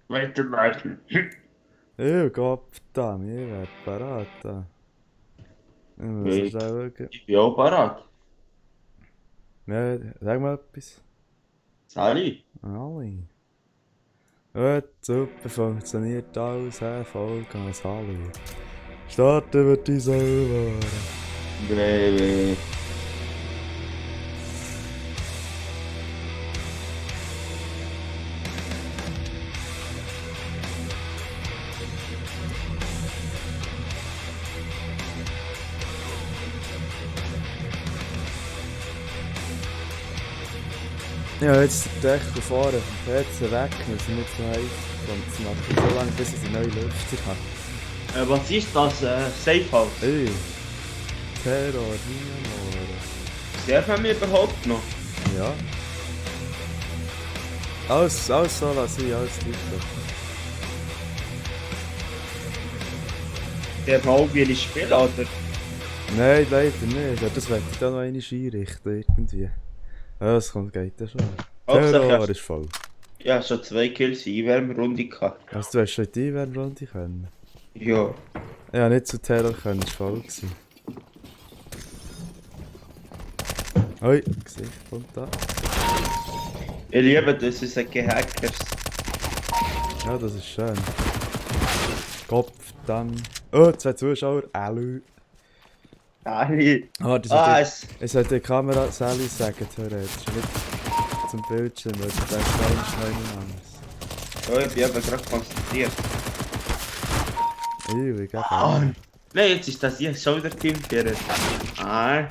Weitermachen. Gott, da, mir wird parat. Da. Ich muss so Ich schnell schauen. bin auch parat. Ja, sag mal etwas. Sali? Ali. Gut, super, funktioniert alles, Vollgas, Halli. Starten wir die Server. Breve. Ja, jetzt den Deckel fahren vom PC weg, weil es nicht so heiß kommt. Es macht so lange, bis ich einen neuen Lüfter habe. Was ist das? Safe House? Ey, Terror, Dynamore. Darf wir überhaupt noch? Ja. Alles so lassen, alles tipptopp. Der mal wie ich spielen, oder? Nein, leider nicht. Ja, das werde ich dann noch einmal einrichten, irgendwie. Ja, das kommt, geht ja schon. Hauptsache, Terror ist voll. ja, schon 2 Kills in Einwärmrunde gehabt. Also, du hast schon die Einwärmrunde können. Ja. Ja, nicht zu Terror können, das war voll gewesen. Ui, Gesicht kommt da. Ich liebe das, es sind Hackers. Ja, das ist schön. Kopf, dann. Oh, 2 Zuschauer. Alü. Ali. Ah, das Ah, sollte ich sollte die Kamera Sally sagen, theoretisch. Nicht zum Bildschirm, weil du denkst, nein, ist noch jemand anderes. oh, ich bin eben gerade konzentriert. Ui, wie geht Ah, nein, jetzt ist das hier Shoulder-Team für Ah,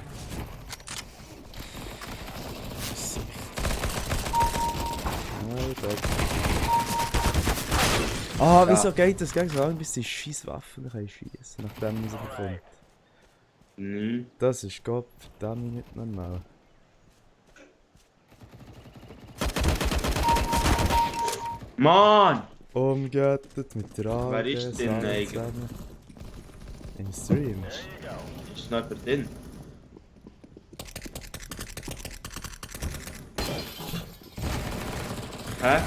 Ah, ja. wieso geht das gegen so lange, bis die scheiß Waffen schießen, nachdem man sie bekommt? Hm. Das ist Gott verdammt nicht normal. Mann! Umgettet mit der AG, Wer ist denn alle eigentlich? zusammen. Im Stream. Ist noch jemand drin? Hä?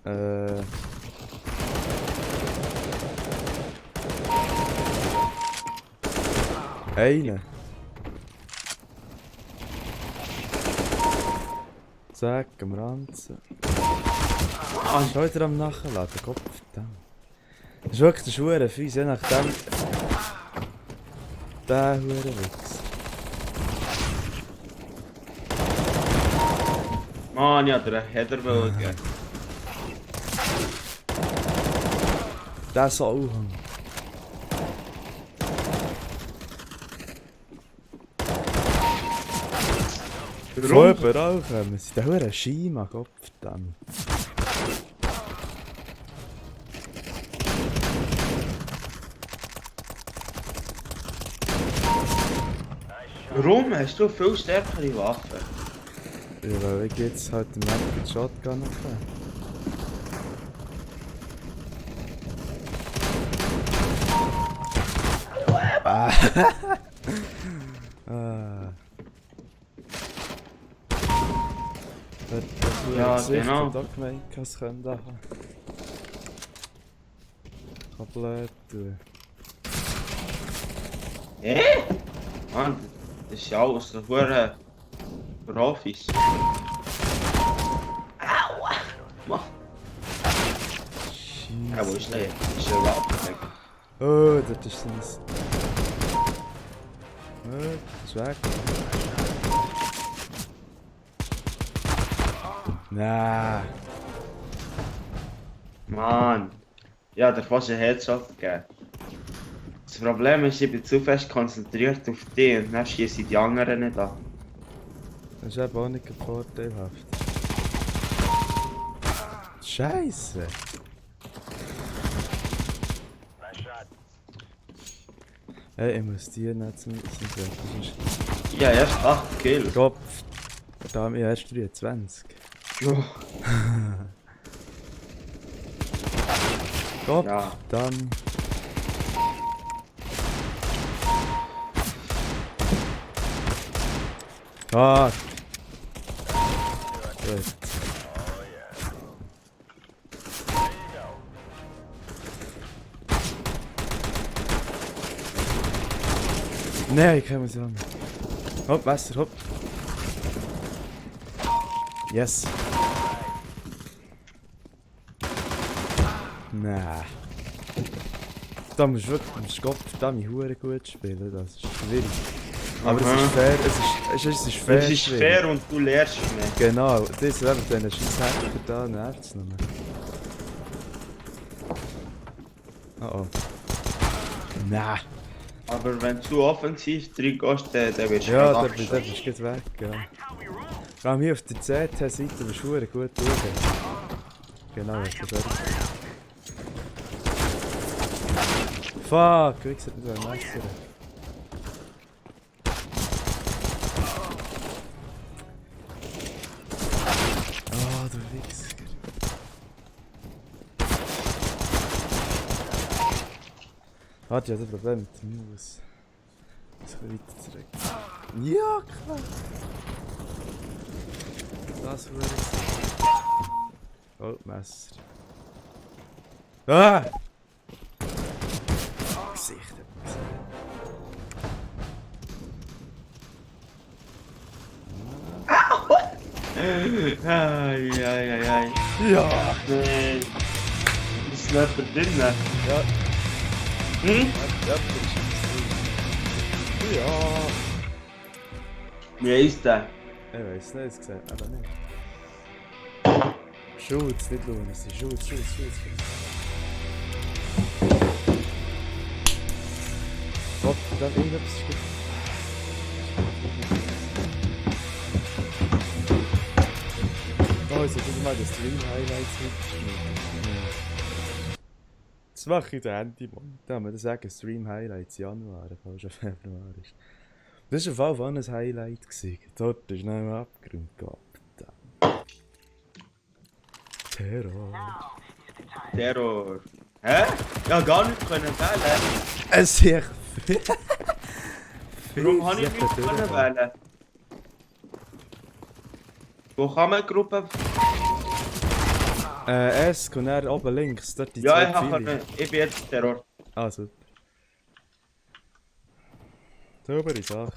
Äh. Einer. Zack, am Ranzen. Ah, Schon wieder am Nachladen, Gott verdammt. Das ist wirklich der Schuhe fies, je nachdem. Der Hurenwichs. Mann, ja, der Header will geben. Der Sauhang. Von überall kommen sie. Der Huren Schima, Gott verdammt. Warum hast du viel stärkere Waffen? Ja, weil ich jetzt halt den Map Shotgun noch gegeben. Ah. Ja, Gesicht genau. und auch gemeint, was können da haben. Kann blöd tun. Mann, das ist ja alles so hure Profis. Aua! Mann. Ja, wo ist der? Ist der Waffen? Oh, das ist das. Oh, ist weg. Nein. Mann. Ja, der fast einen Headshot gegeben. Das Problem ist, ich bin zu fest konzentriert auf dich und dann schieße ich die anderen nicht an. Das ist eben auch nicht vorteilhaft. Scheiße. Hey, ich muss die nicht zum Treffen. Ja, erst 8 Kills. Kopf. Da haben wir erst 23. Ja. Kopf. Ja. Dann. Fuck. Gut. Nein, ich kann es ja nicht. Hopp, Messer, hopp. Yes. Nein. Da musst du wirklich Gottverdammt hure gut spielen, das ist schwierig. Aber es ist fair, es ist fair. Es ist schwierig. fair und du lernst mehr. Genau, das ist eben diesen Scheisshacker da, nervt's noch mehr. Oh oh. Nein. Aber wenn du offensiv drin gehst, dann wirst du Ja, gerade der bist du weg, ja. Vor allem hier auf der CT-Seite bist du hure gut durch. Genau, das ist Fuck, wie gesagt, mit einem Messer. Oh, du Wichser. Warte, ich habe ein Problem mit der Maus. Ich kann weiter zurück. Ja, klar. Das würde ich. Oh, Messer. Ah! Gesicht hat man gesehen. Ai. Ja! Nee. Ist nicht drin, ne? Ja, Hm? ja, das ist es. Ja! Wie ist der? Ich weiß nicht, es sieht aber nicht. Schutz, nicht lohnen, es ist Schutz. Gott, dann irgendetwas ist gut. Oh, ich sollte mal das Stream-Highlights mitschneiden. Das mache ich den Handy-Mann. Da haben wir das sagen, Stream-Highlights Januar, falls schon Februar ist. Das war auf jeden Fall ein Highlight gewesen. Dort ist noch einmal abgeräumt gehabt. Terror. Terror. Hä? Ja, gar nicht können wählen. Es ist echt Warum habe ich nicht können wählen? Wo kann man Gruppen... S, und dann oben links, dort die Ja, zwei ich habe Pfeile. können. Ich bin jetzt Terror. Ah, super. Saubere Sache.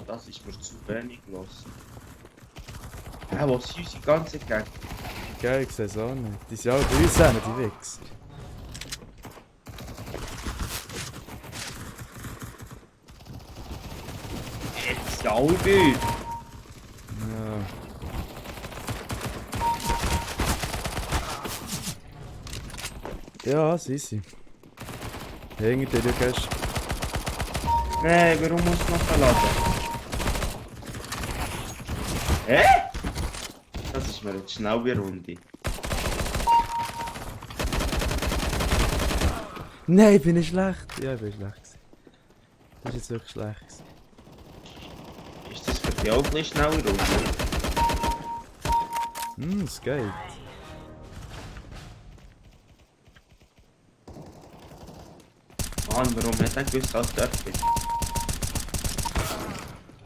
Das ist mir zu wenig los. Ja, wo sind unsere ganzen Gegner? Geil, ich sehe es auch nicht. Die sind alle bei uns hin, die Wichser. Jetzt ja auch gut. Ja. Ja, sie. Hinter dir, du gehst. Nein, warum muss man verladen? Hä? Das ist mir jetzt schnell wie eine Runde. Nein, bin ich schlecht? Ja, ich bin schlecht gewesen. Das ist jetzt wirklich schlecht gewesen. Ist das für dich auch ein bisschen schneller Runde? Es geht. Mann, warum hat er gewusst, dass ich dort bin?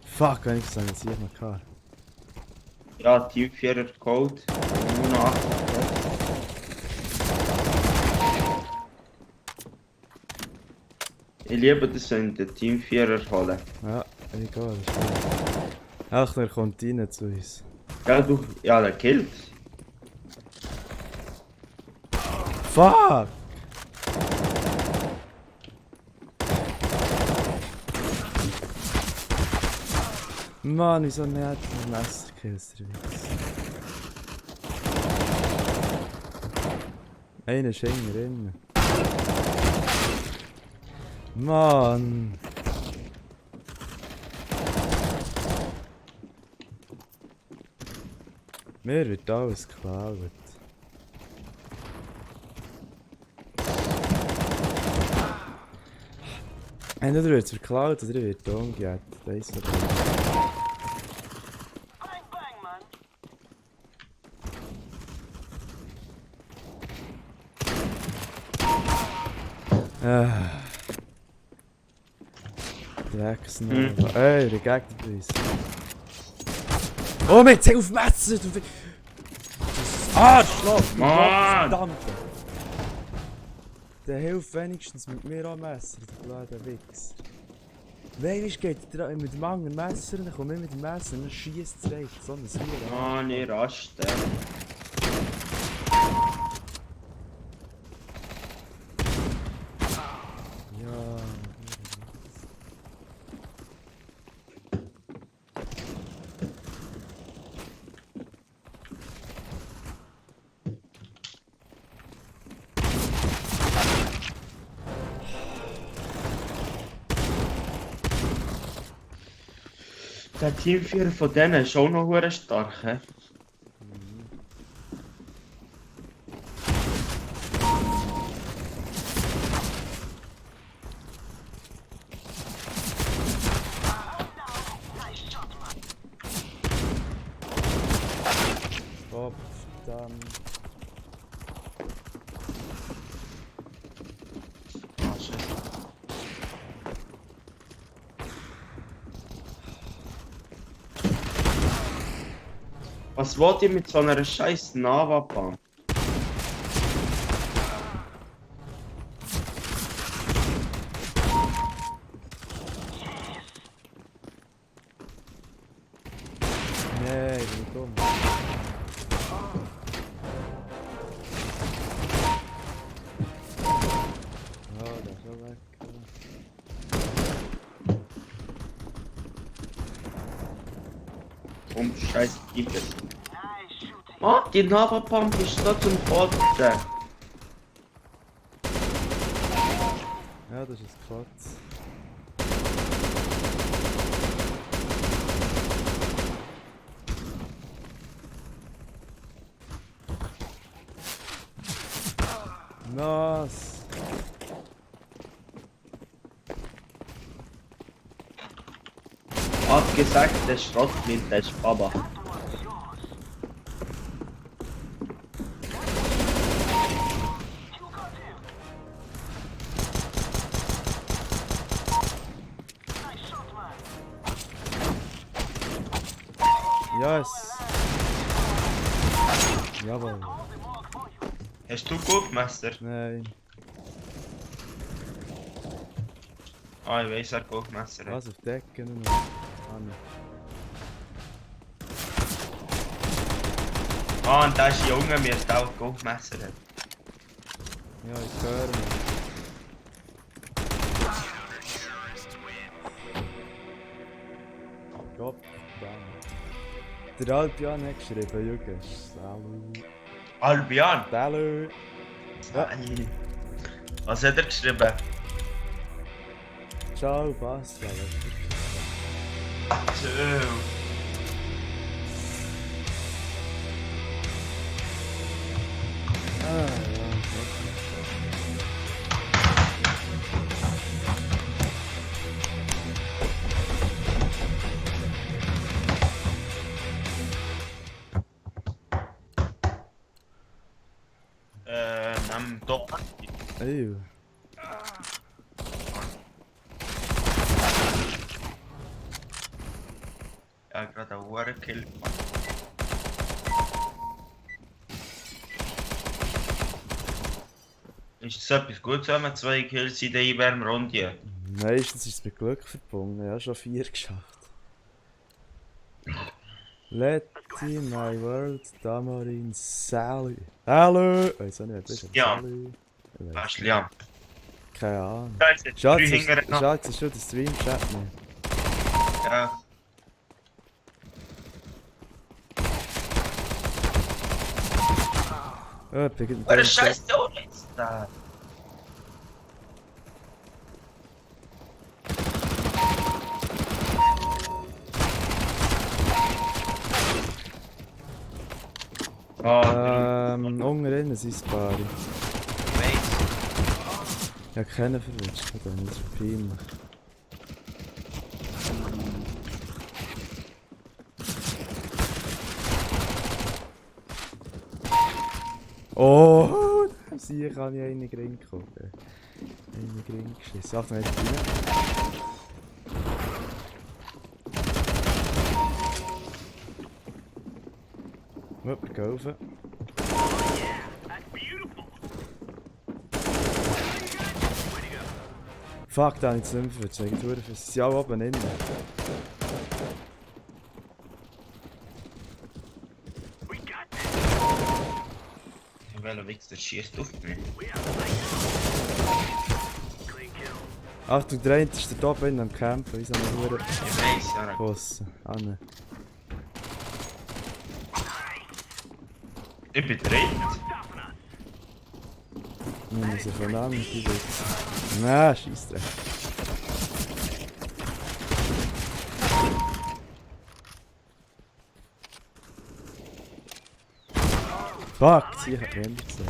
Fuck, wenn ich sagen, jetzt hier noch gehabt. Ja, Team 4er Code. Nur noch 8. Ich liebe das, wenn die Team 4er holen. Ja, egal, ist gut. Ach, der kommt rein zu uns. Ja, du. Ja, der killt. Fuck! Mann, wieso nicht ein Messerkills der Witz? Einer ist hinten drin. Mann! Mir wird alles geklaut. Entweder wird es verklaut oder wird umgejagt. Das ist so gut. Drecksnova. Ey, rejected please. Oh, mit 10 auf Messer! Du ah, Schlag! Mann! Verdammt! Der hilft wenigstens mit mir am Messer, der blöde Wichs. Weißt du, geht mit dem anderen Messer, dann komme ich mit dem Messer und dann schiesst es rein. So ein Sieg. Mann, ich raste. Ja. Der Teamführer von denen ist auch noch hure stark, hä? Stopp, dann. Ah, shit. Was wollt ihr mit so einer scheiß Nava-Pump? Nee, ich bin dumm. Ja, der ist auch weg. Um scheiß Keeper. Ah, die Nava-Pump ist da zum Kotzen. Ja, das ist ein Quatsch. Nice. Hat gesagt, der Schrottflint, der ist Baba. Yes. Jawohl. Hast du Guckmesser? Nein. Ah, ich weiss, er Guckmesser hat. Was auf Decken noch? Ah, nicht. Ah, und der ist ein Junge, mir ist auch Guckmesser hat. Ja, ich höre mich. Gott, verdammt. Der Alpian hat geschrieben, Jürgen. Salut. Albion! Salut. Ja. Was hat er geschrieben? Ciao, Basta. Chill. Ah, ja, okay. Am Top. Ew. Ja, gerade einen Hurenkill gemacht. Ist das etwas Gutes, wenn man 2 Kills in der Einwärmrunde? Meistens ist es mit Glück verbunden. Ja, schon 4 geschafft. Letty, my world, Damarin, Sally. Hallo! Weiss auch nicht, wer bist du? Ja. Sally? Ich weiss Weißt du, nicht. ja. Keine Ahnung. Scheiße, 3 Schatz, hintereinander. Schatz, ist schon der Stream-Chat nicht. Ja. Oh, ich bin Wer ist scheiß Donuts da? Unten drin sind ein paar. Weiss. Ja, keinen verwünscht, das ist peinlich. Oh! Sieh, kann ich einen Ring gucken. Einen Ring geschissen. Achtung, jetzt rein. Jemand kaufen. Fuck, da habe ich jetzt nicht mehr verzeigt. Sie sind alle oben innen. Welcher Wichser schießt auf mich? Achtung, der eine ist da oben am Campen. Wie soll man nur Ich weiss, ja. Boss. Anne. Ich bin bereit. Wir müssen voneinander die Wichser. Nein, scheiß drauf. Fuck, sie hat mich nicht gesehen.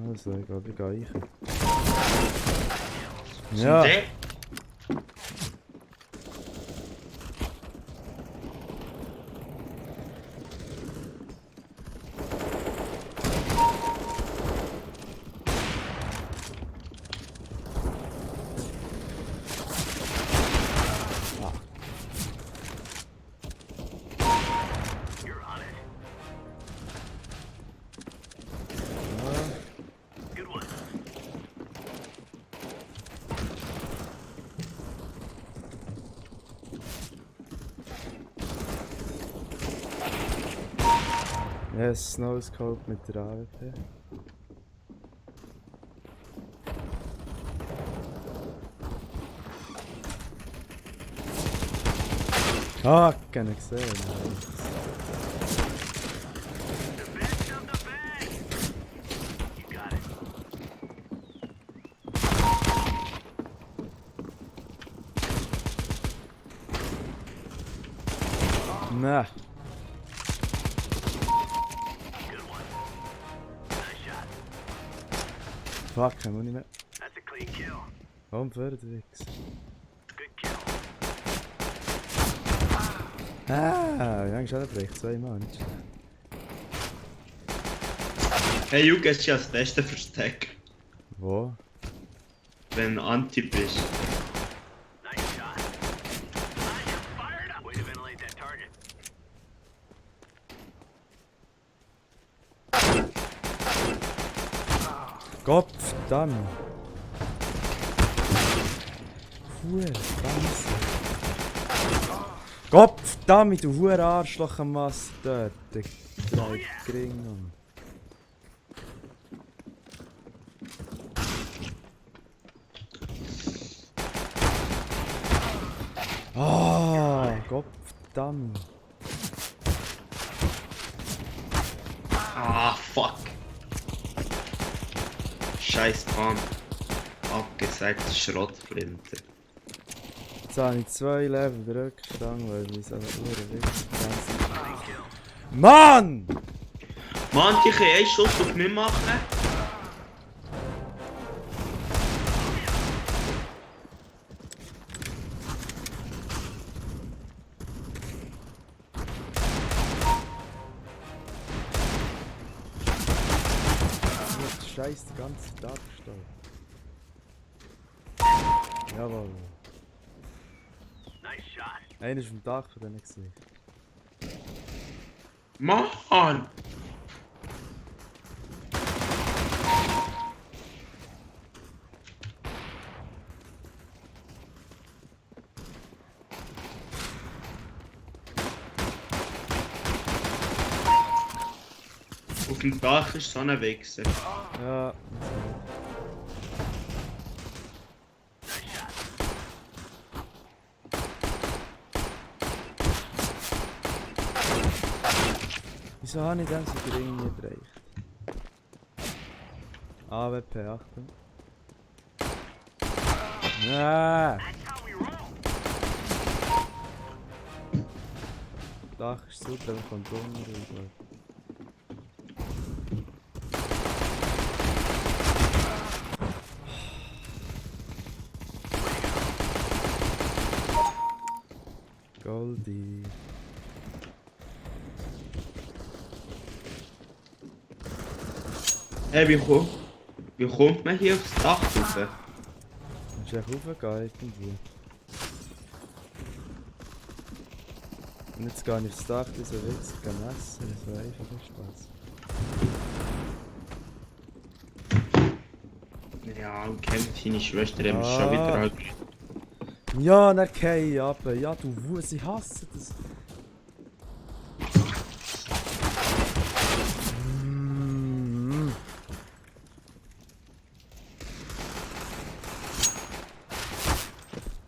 Also, ich glaube, ich gehe rein. Ja. Sind Yes, No-Scope mit der AWP. Ah, keine gesehen. Nein. Fuck, kein Money mehr. Warum fördert der Wichs? Ah, wie lange ist er bricht? 2 Mal, nicht schlecht. Hey, Juge, ist ja das beste Versteck, Wo? wenn du Anti bist. Kopf, dann! Hure, Scheiße! Kopf, damit du hure Arschloch am Mast dort! Der Gring. Ah, Kopf, dann! Ah, fuck. Scheiß Pan. Abgesagte Schrottflinte. Jetzt habe ich 2 Level der Rückstand, weil ich so hure Wichs Mann! Mann, ich kann einen Schuss auf mich machen. Scheiß den ganzen Tag gestanden. Jawohl. Einer ist vom Dach von denen gesehen. Mann! Auf dem Dach ist so ein Wichser. Ja. Wieso habe ich denn so gering nicht erreicht? AWP, Achtung. Ja. Dach ist super, dann kommt Hunger rüber. Goldie. Hey, wie komm? Wie kommt man hier aufs Dach rauf? Du musst echt raufgehen irgendwie. Und jetzt gehe ich aufs Dach, diese Witz, messen, das wäre einfach ein Spaß. Ja, und kennt seine Schwester haben es schon wieder alt. Ja, dann geh ich ab. Ja, du Wus, ich hasse das.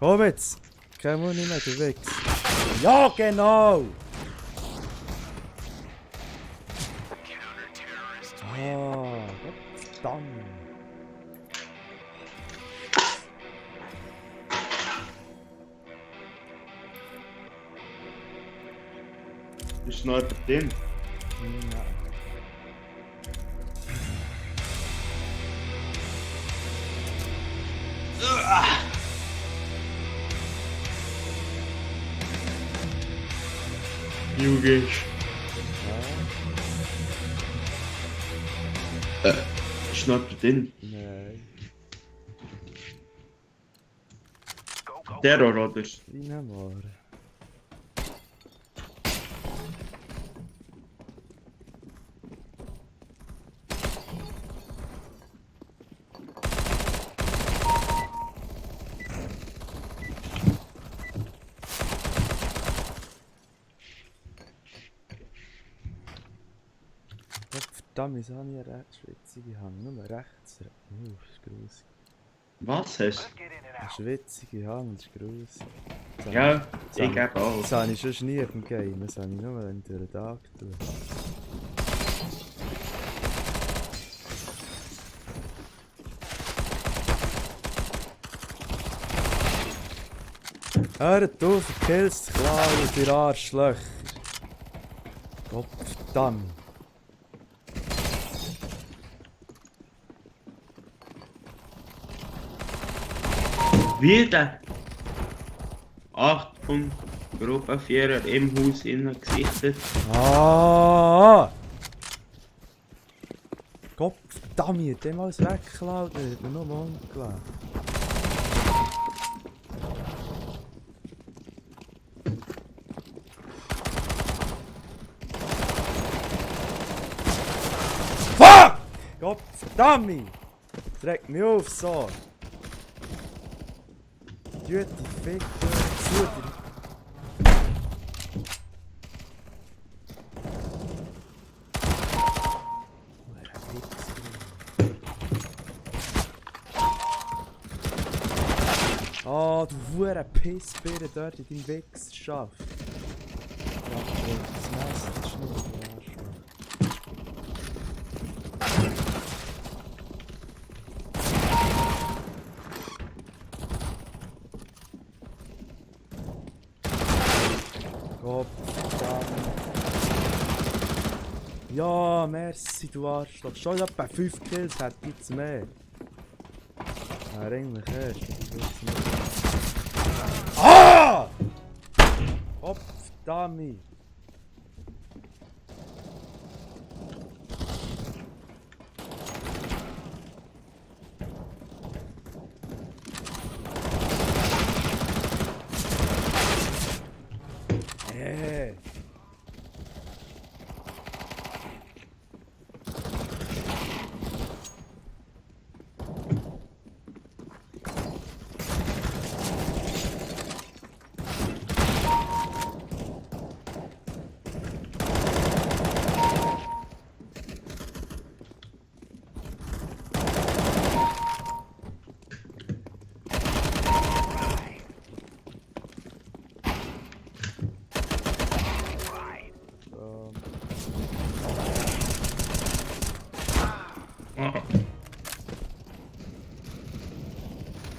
Komm jetzt! Kein Mund nicht mehr, du Wichs. Ja, genau! Ah, verdammt. Ist noch jemand drin? Ja. Jugisch. Ist noch jemand drin? Nein. Terror, oder? Wie mal. Verdammt, wieso habe ich eine schwitzige Hand? Nur rechts. Oh, das ist grusig. Was hast Eine schwitzige Hand, das ist grusig. du? Ja, ich gebe auch. Das habe ich sonst nie auf dem Game, das habe ich nur, wenn ich durch den Tag tue. Hört auf, Kills zu klauen, ihr Arschlöcher! Gottverdammt! Wieder! Achtung! Gruppenvierer im Haus innen gesichtet. Ah! Gottverdammt, dem alles weggeklaut, der hat mir nur mal umgelegt. Fuck! Gottverdammt! Das regt mich auf so! Gute Ficker, zu dir! Ah, du hure Pissbirne dort in deinem Wichsschaft. Ja, das Messer ist nicht der Arschloch. Gottverdammt. Ja, merci, du Arschloch. Schon etwa 5 Kills hat jetzt mehr. Ja, eigentlich erst. Ah! Gottverdammt. Hey.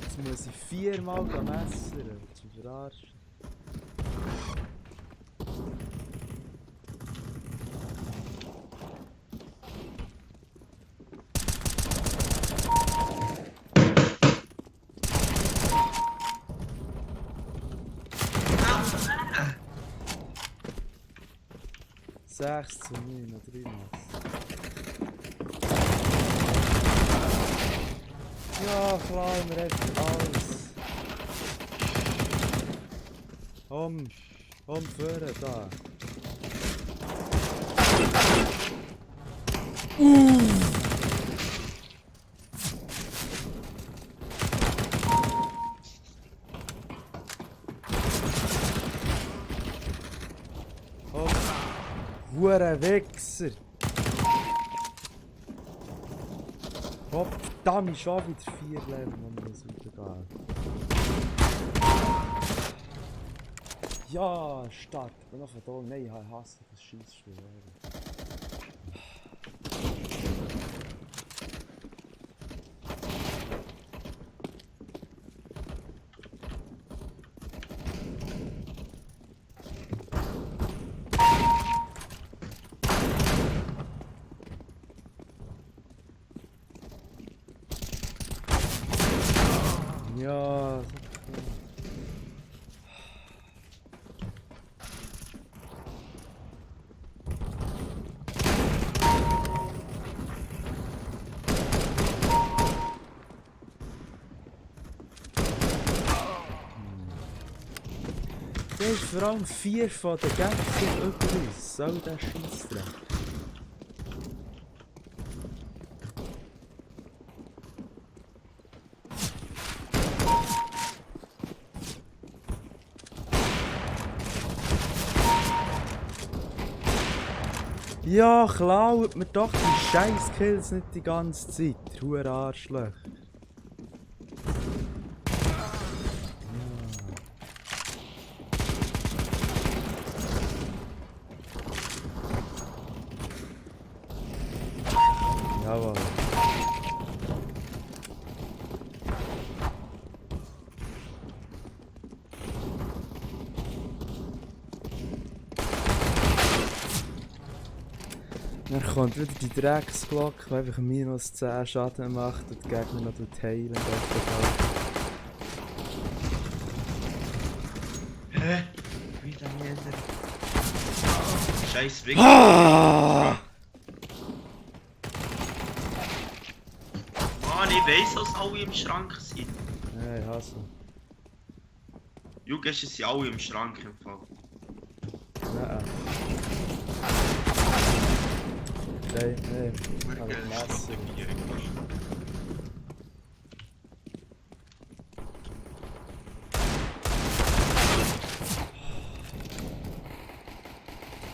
Jetzt muss ich 4-mal messern. Zum Verarschen. Sechs zu 9 oder 3 Messer. klauen wir einfach alles. Vorne da. Hure Wichser! Verdammt, schon wieder 4 Level, man muss weitergehen. Ja, stark. Ich bin noch verdammt. Nein, ich hasse das Scheissspiel. Ja, der ist vor allem 4 von den Gästen über uns. Soll der Scheissdreck? Ja, klaut mir doch die scheiß Kills nicht die ganze Zeit, hure Arschlöcher. Jawohl. Dann kommt wieder die Drecksglocke, die einfach minus 10 Schaden macht und die Gegner noch heilen. Hä? Wieder jeder. Scheiß Weg. Ah! Mann, ich weiss, dass alle im Schrank sind. Hey, hasse. Jugendlichen sind alle im Schrank im Fall. Nein. Nein, aber Messer.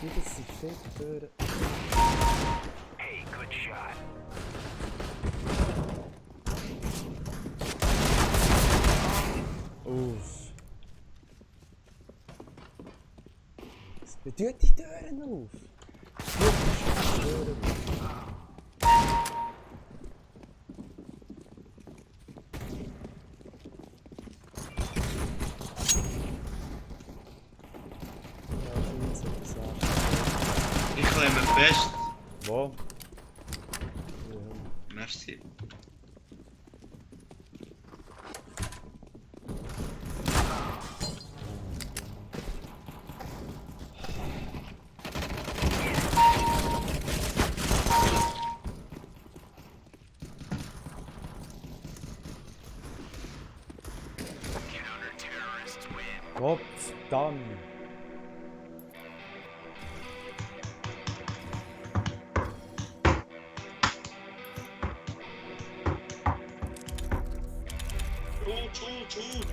Wie das sich fett hören. Hey, good shot. Uff. Tut die Türen auf! Tut die Türen auf! Ich klemme fest. Wo? Merci. Counter-terrorists win. Gottverdammt! Tut.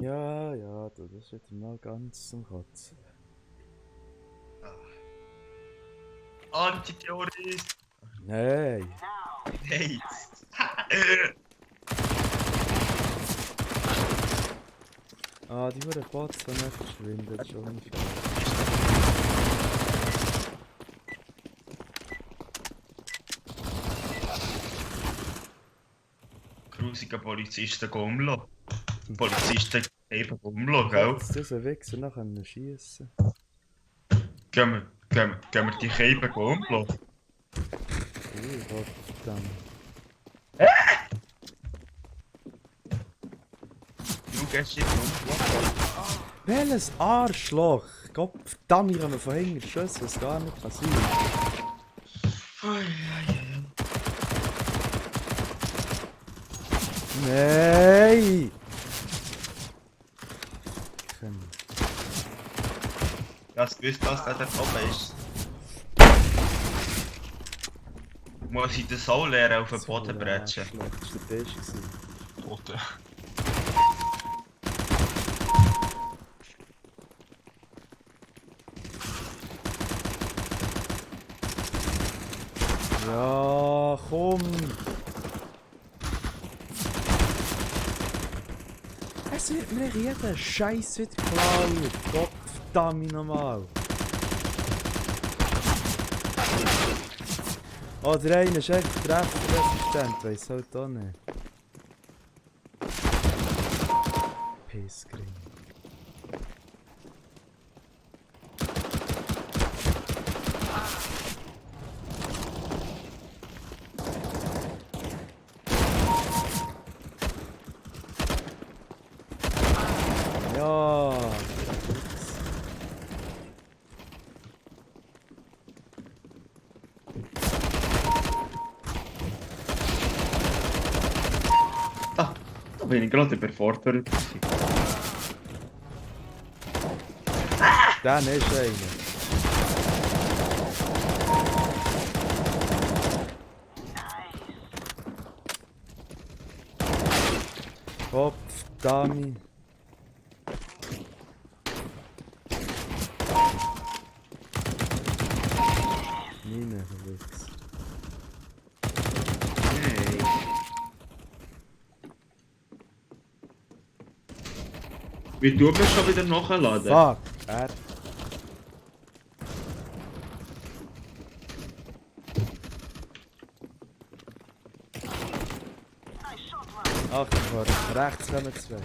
Ja, du, das wird mal ganz zum Kotzen. Antiterrorist. Nein! Hey. Ah, die Hure Bots, die nicht verschwinden, schon nicht. Grusige Polizisten gehen umlassen. Polizisten einfach umlassen, gell? Jetzt das ein Wichser nachher schiessen. Gehen wir die Käben umlassen? Gottverdammt. gehst jetzt um. Welches Arschloch? Gott verdammt, ich habe mir von hinten geschossen, was gar nicht passiert. Nein! Ja, es gewusst, dass der oben ist. Muss ich den Soul leeren auf den Boden bretschen? Das war der Beste. Boden. Ja, komm! Es wird mir jeder Scheiß wieder geklaut. Gott verdammt nochmal. Oh, der eine ist echt trefferresistent, weiss halt auch nicht. Pissgrün. Ja. Da bin ich gerade überfordert. Dann ist einer. Kopf, Dummy. Mine, Witz. Hey. Wie tut man schon wieder nachladen? Fuck, Ach, rechts kommen zwei.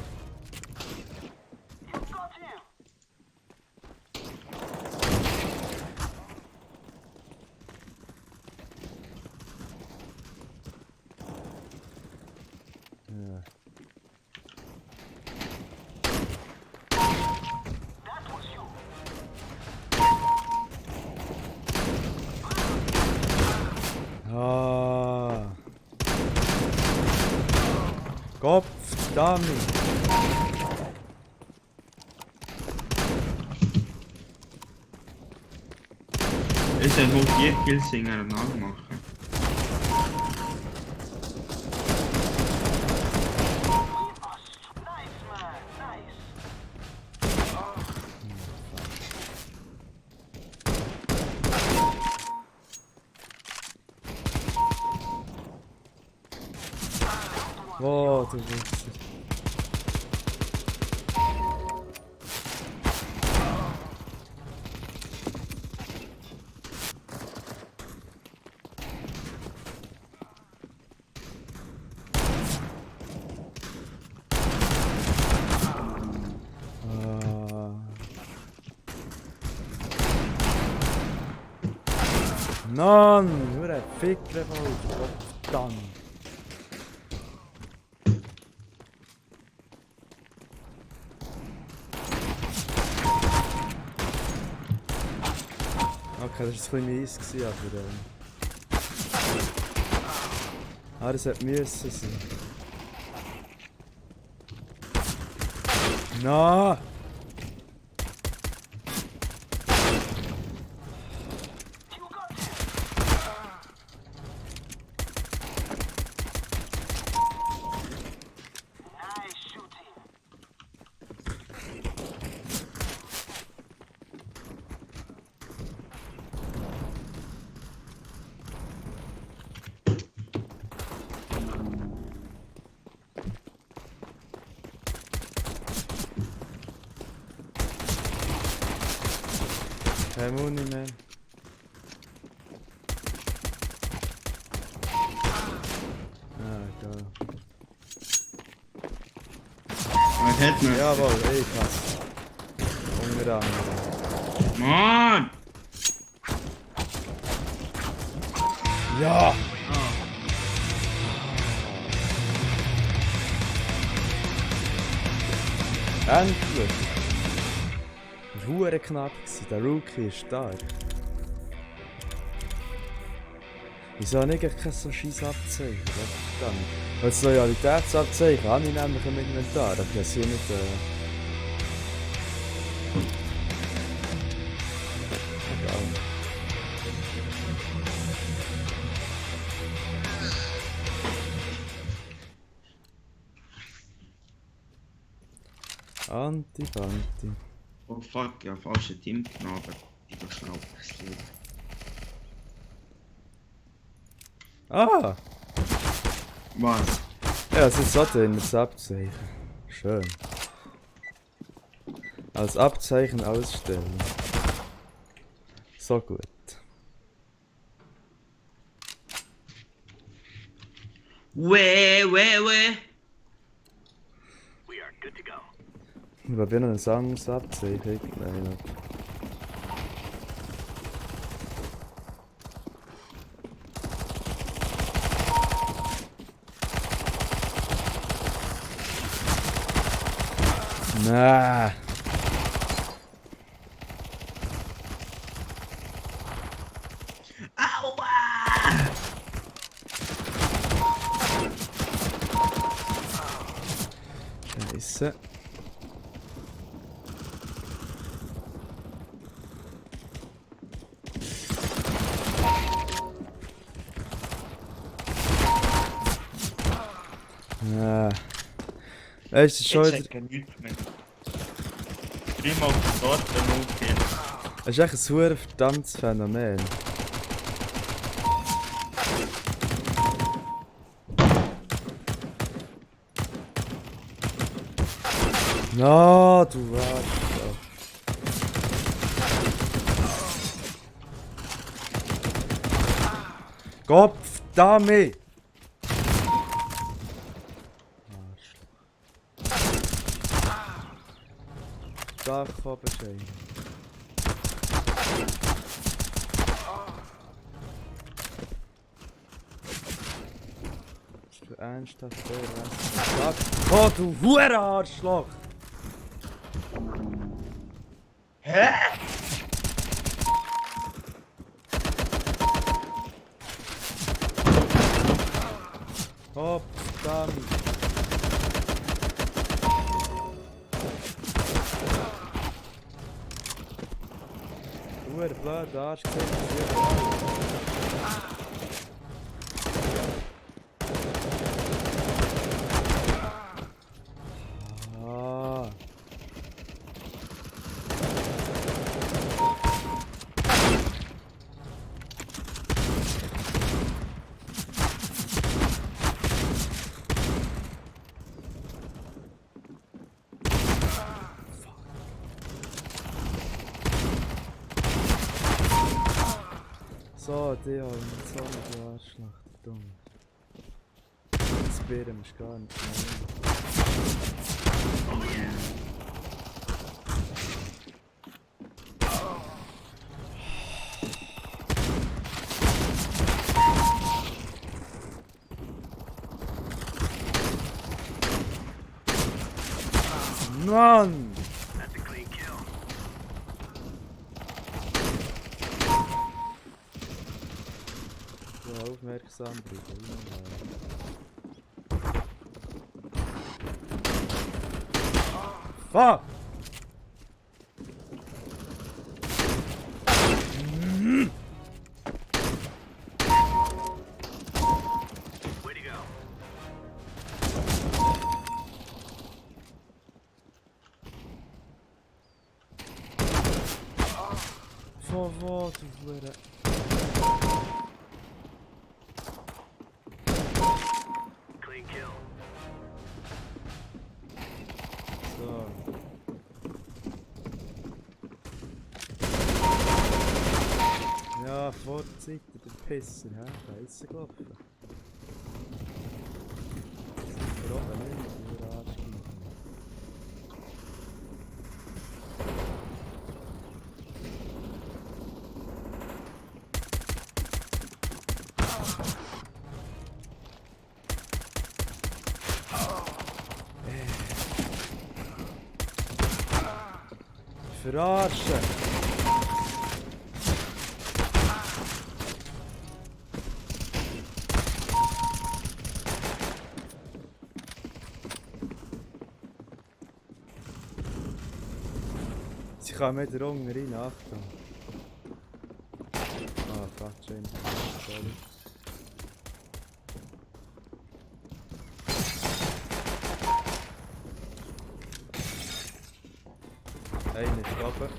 Ja. Ah. Kopf, Dummy. Ist ja nur 4 Kills hintereinander machen. Oh, du Wichser. Mann, nur ein Ficker voll. Verdammt. Okay, das war ein bisschen mies, aber das hätte müssen sein. Na! Kein Muni mehr. Ah, geil. Was hat man? Jawohl, ey, krass. Unter anderem. Mann! Ja! Endlich! Das war verdammt knapp. Der Rookie ist stark. Wieso habe ich kein so scheiß Abzeichen? Das Loyalitätsabzeichen habe ich nämlich im Inventar, aber ich habe sie nicht... Egal. Anti-Banti. Oh fuck, ja, falsche Team genommen, aber ich doch schnell wechseln. Ah! Was? Ja, es ist so drin, das Abzeichen. Schön. Als Abzeichen ausstellen. So gut. Weh. We are good to go. Ich habe noch ein anderes Abzeichen. Nein. Nah. Aua! Scheiße. Ah. Weißt du, schon Ich wieder... check nichts mehr. Prima auf den Dorf, dann aufgehen. Es ist echt ein super verdammtes Phänomen. Na, du Arschloch. Kopf, damit! Dach oben stehen. Ist du ernsthaft der Rest? Oh, du Hurenarschloch! Hä? Kopf, damit! Huren blöd, Arsch, Ah. So, der und so ein Arschloch, der Dumme. Das Bären ist gar nicht Mann! That's a clean kill. So aufmerksam bleiben. Fuck! Way to go. Von wo, du Hure? Clean kill. So. Ja, Vorzeit, der Pisser, hä? Scheiße gelaufen. Warum nicht? Der Arschloch. verarschen? Sie kommen wieder unten rein, Achtung. Ah, fuck, schön. Sorry. Einer ist oben.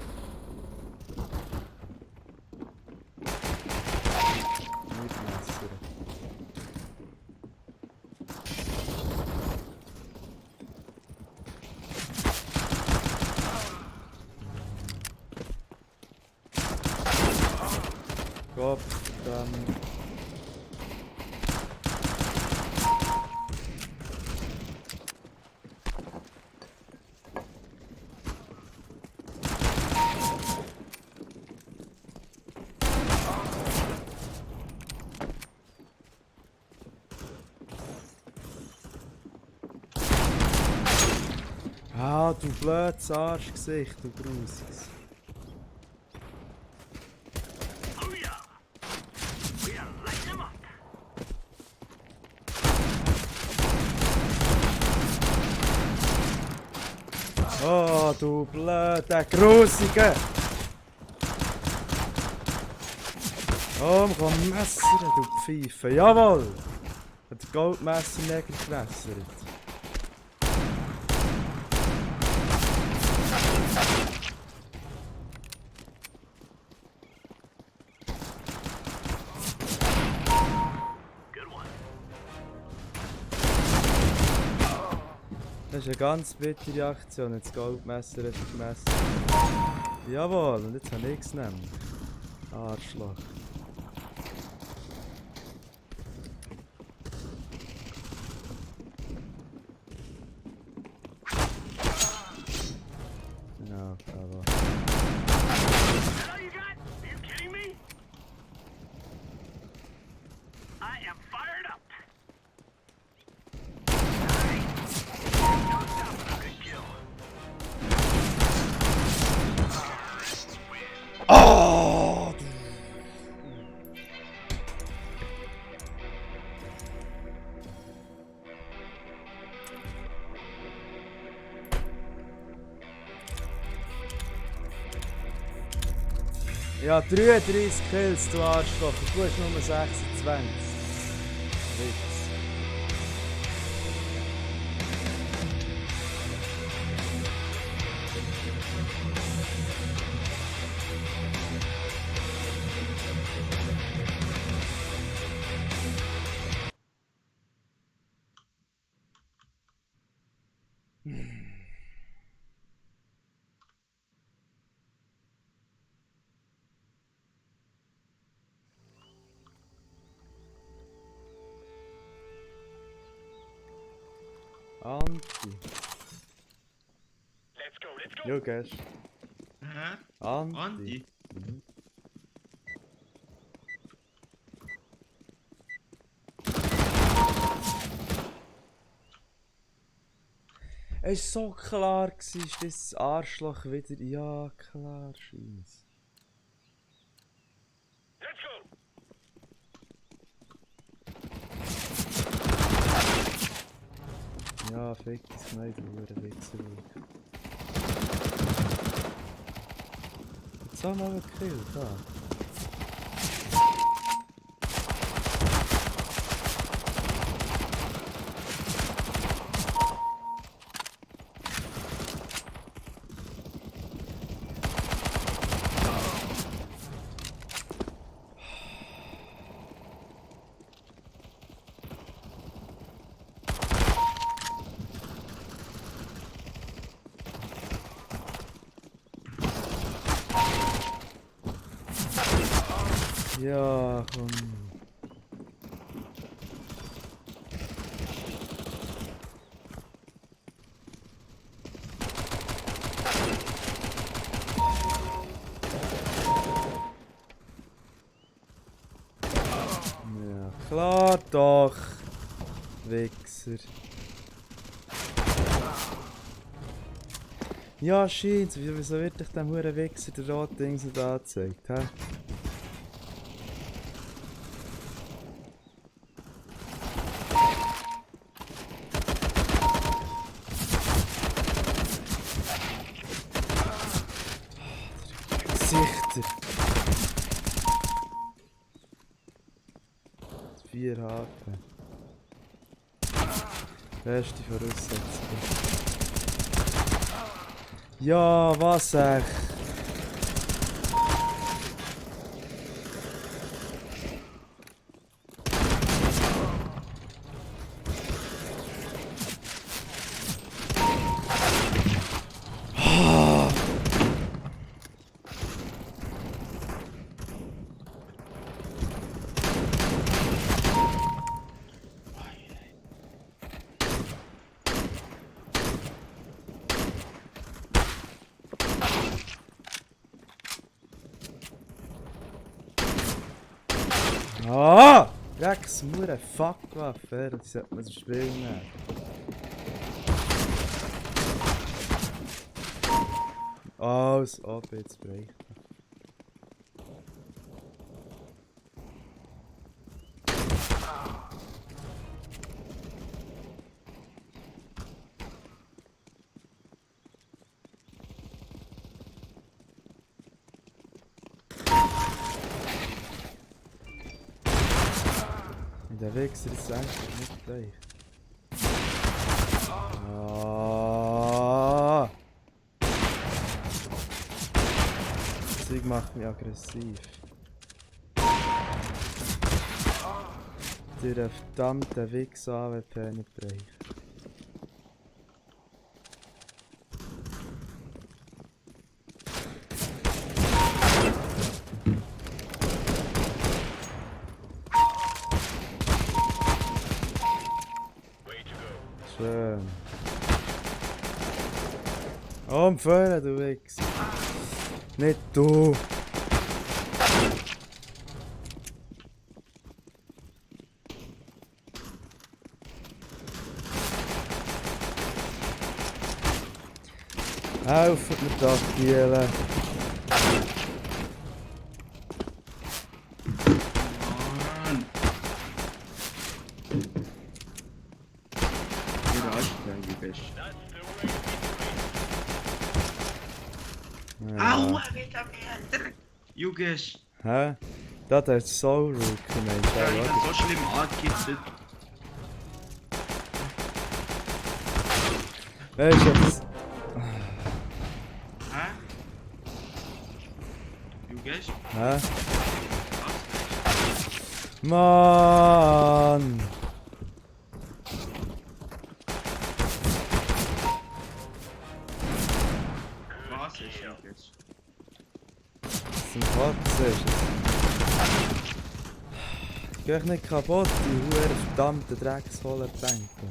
Nicht Messer. Gott, dann. Ah, du blödes Arschgesicht, du Grusiges. Booyah! We are lighting them up. Oh, du blöder Grusige! Oh, komm, Messer, du Pfeife. Jawohl! Hat der Goldmesser nicht gewässert. Good one. Das ist eine ganz bittere Aktion, jetzt das Goldmesser hat gemessen. Jawohl, und jetzt habe ich es nämlich. Arschloch. Ja, aber. That all you got? Are you kidding me? I am fired up. Nice. Don't stop it. Good kill. Oh! Ja, 33 Kills, du Arschloch. Du hast nur 26. Witz. Anti. Let's go. Let's go. Jo, Gash. Hä? Anti. Andi? Es war so klar, ist das Arschloch wieder. Ja, klar, Scheiße. Let's go. Ja, fick das Schneid, du Wichser. Jetzt haben wir einen Kill, da. Ja, komm. Ja, klar doch. Wichser. Ja, scheint. Wieso wird dich dem huren Wichser der rote Dings nicht angezeigt, hä? Gesichter! 4 HP. Beste Voraussetzung. Ja, was echt? Ah! Rex, Mure, Fuckwaffe, die sollte man so spielen nehmen. Alles ab jetzt brechen. Der Wichser ist eigentlich nicht gleich. Ah! Das Zeug macht mich aggressiv. Der verdammte Wichser AWP nicht brechen. Schön. Umfüllen, du Wichs. Nicht du. Helft mir das, Giele. Mann! Wie anstrengend bist. Ja. Aua, wieder mehr! Jugisch! Hä? Da hat er Soul Rookie, meinst Ja, ich du? bin so schlimm angekitzelt. Weißt du jetzt? Hä? Jugisch? Hä? Mann! Was ist Jugisch? Zum Kotzen ist es. Geh ich nicht kaputt, die huere verdammte Drecksholer Bänke.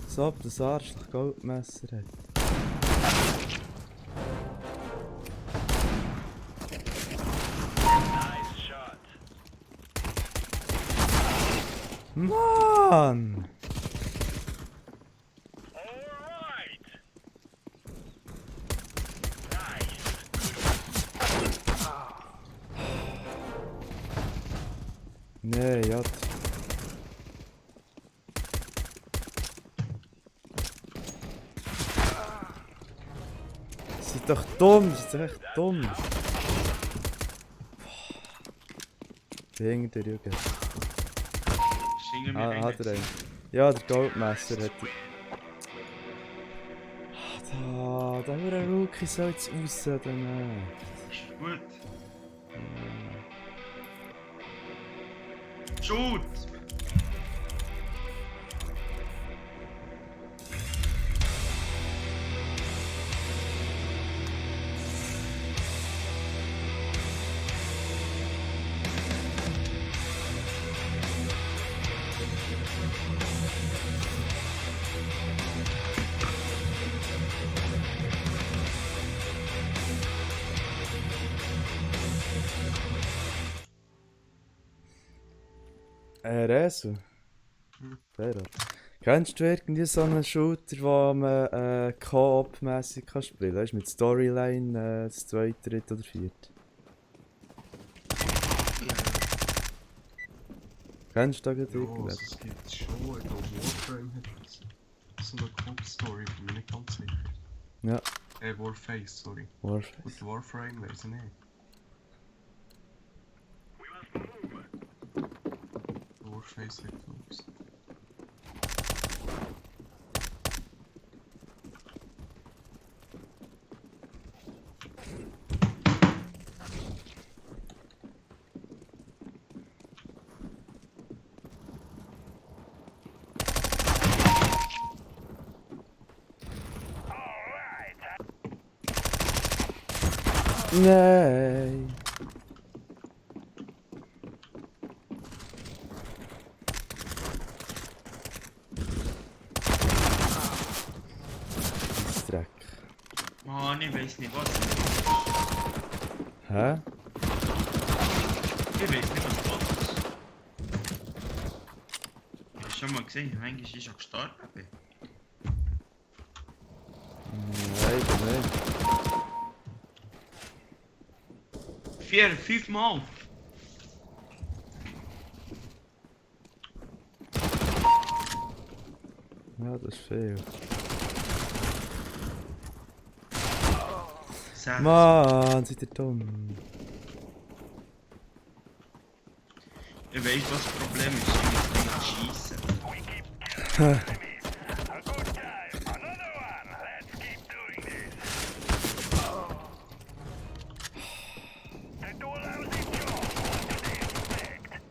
So ob das Arschloch Goldmesser hat. Nice shot. Mann! Alright. Nice. Nee, ja. Sie sind doch dumm, sie sind echt dumm. Hinter der Jugend. Schingen wir Ah, hat er einen. Ja, der Goldmesser hat die. Da nur ein Rookie soll jetzt raus, oder nicht? Ist gut. Shoot! Resu? Fair. Kennst du irgendwie so einen Shooter, wo man Co-op-mässig kann spielen kann? Weißt du, mit Storyline, das zweite, dritte oder vierte? Kennst du da gerade Ja, also irgendwas? es gibt schon, ich glaube Warframe hat so eine Coop-Story, bin mir nicht ganz sicher. Ja, Warface, sorry. Warface. Gut, Warframe weiss ich nicht. Warface hat Coop. Nein! Das ist Dreck. Mann, ich weiß nicht was. Hä? Ich weiß nicht was los ist. Hast du schon mal gesehen, wie eigentlich ich schon gestorben bin? Nein, nicht. 4, 5 Mal. Ja, das ist viel. 6. Mann, seid ihr dumm. Ich weiß, was das Problem ist. Ich muss nicht schießen. A good time. Another one. Let's keep doing this. The two lousy jobs want to inspect.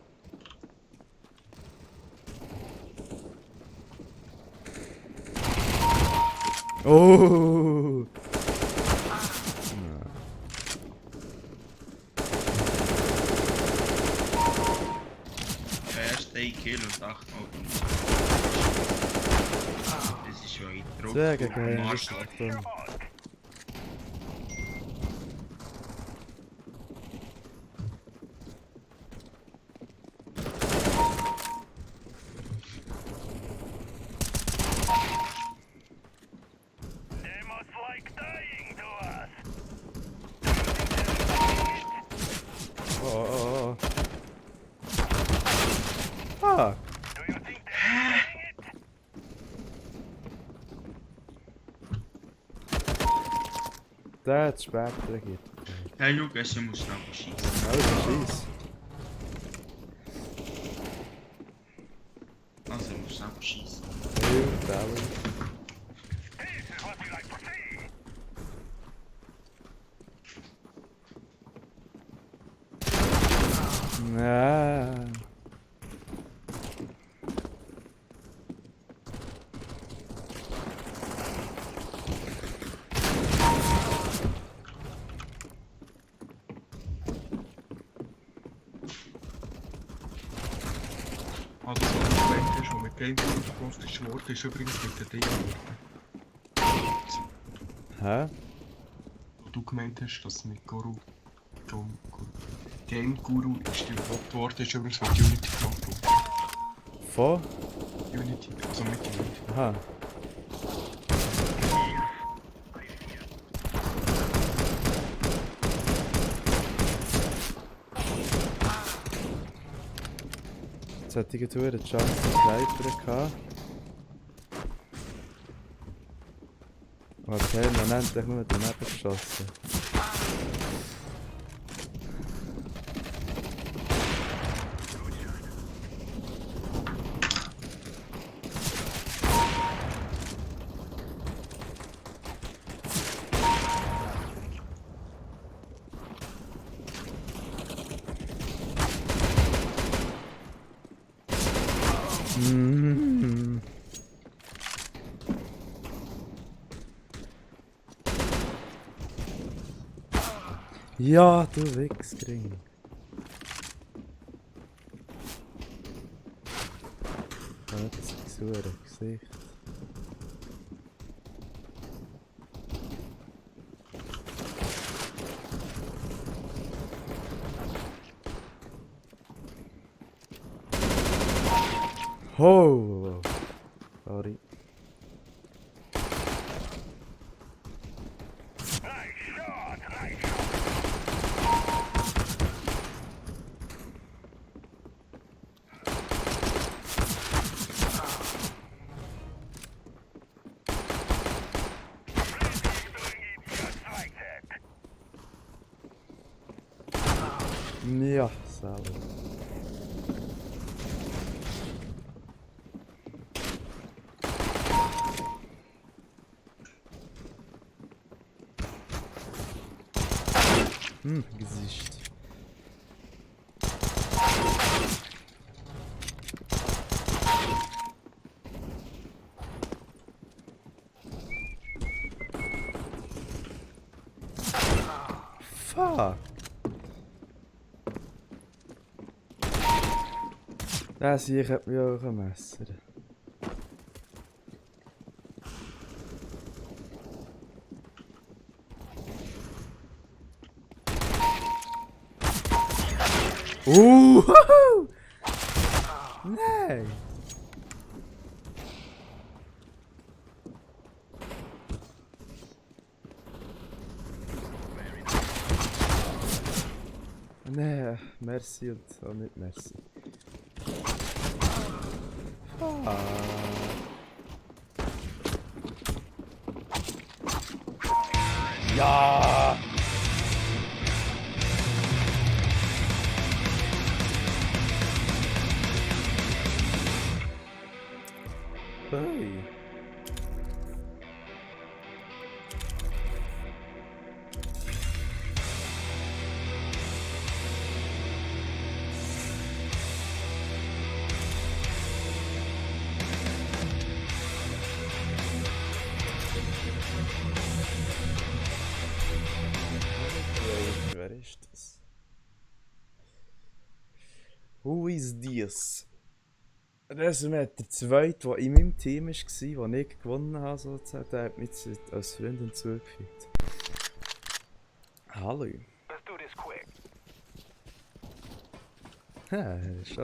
Oh! Erst 1 Kill und 8 Mal. Das ist schon ein Druck. Sehr geil. Marsch. Dumm. They must like dying to us. Oh. Ah! Do you think they're doing it? Der hat Speck reagiert. Hey, schau, du musst schnell schießen. Alter, scheiss. Also, du musst schnell schießen. Hilfe, This is what we like to see. Nein. Also das, was du gemeint hast, was mit Gamecube gepostet wurde, ist übrigens mit den Dingen. Hä? Was du gemeint hast, dass mit Game Guru ist die überhaupt worden, ist übrigens mit Unity gemacht worden. Von? Unity, also mit Unity. Aha. Jetzt hätte ich eine Chance zu Sniper gehabt. Aber permanent nur daneben geschossen. Mm. Ja, du Wichsgring. Ja, das ist so ein Gesicht. Oh! Sorry. Ja, sauber. Gesicht. Fuck. Das hier hat mich auch ein Messer. Huhu! Nein! Nein, merci und auch nicht merci. Ah. Ja! Hey. Wer ist das? Who is this? Das ist der zweite, der in meinem Team war, den ich gewonnen habe, sozusagen. Der hat mich als Freund hinzugefügt. Hallo. Let's do this quick. Ja, schon.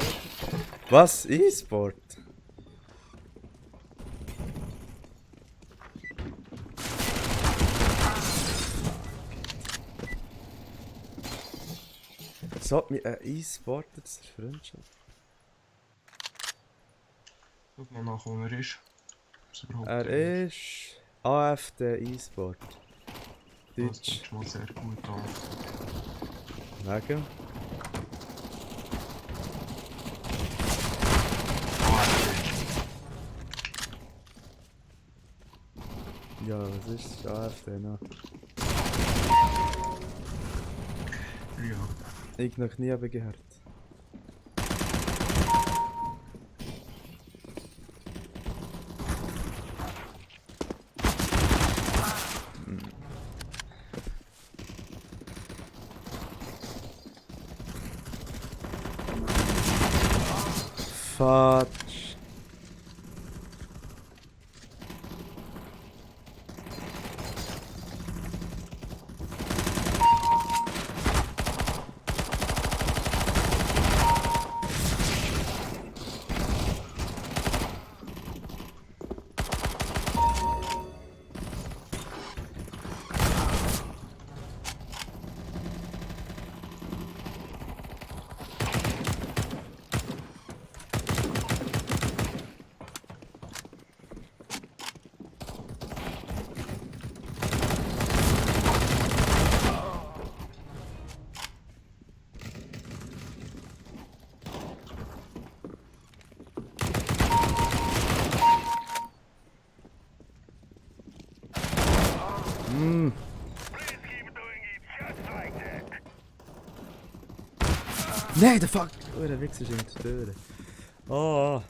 Was? E-Sport? So hat mich ein E-Sporter zur Freundschaft. Schau mal nach, wo er ist. Ob's überhaupt Er drin ist AFD E-Sport. Das Deutsch. sieht schon mal sehr gut an. Wegen? Ja, was ist AFD noch? Ja. Ich noch nie aber gehört. Fatsch. Nein, der Fuck! Oh, der Wichser ist in der Tür. Oh.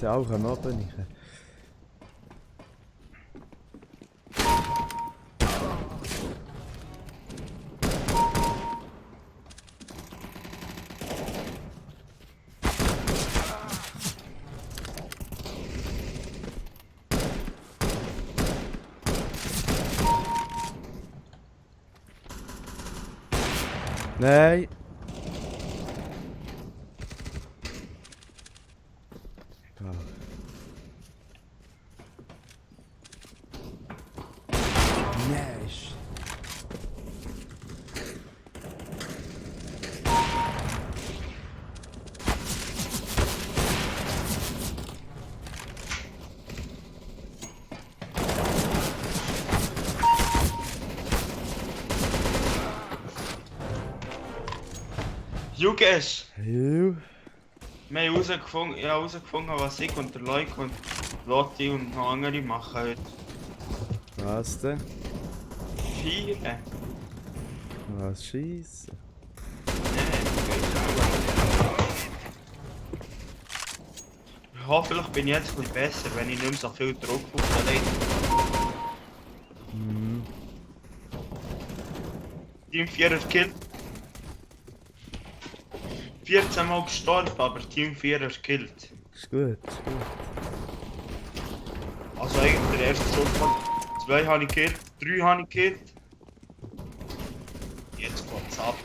Scheiße, auch am Abend nicht. Nein! Ah. Nein! Jugesh! Juh. Wir haben herausgefunden, ich habe herausgefunden, was ich und der Leuk und Lotti und noch andere machen heute. Was denn? 4. Was Scheisse? Ich hoffe, vielleicht bin ich jetzt ein bisschen besser, wenn ich nicht mehr so viel Druck auf den Leuten habe. Mhm. Team 4 ist gekillt. 14 Mal gestorben, aber Team 4 ist gekillt. Ist gut, ist gut. Also eigentlich der erste Schuss von 2 habe ich gekillt, 3 habe ich gekillt. Jetzt geht's ab.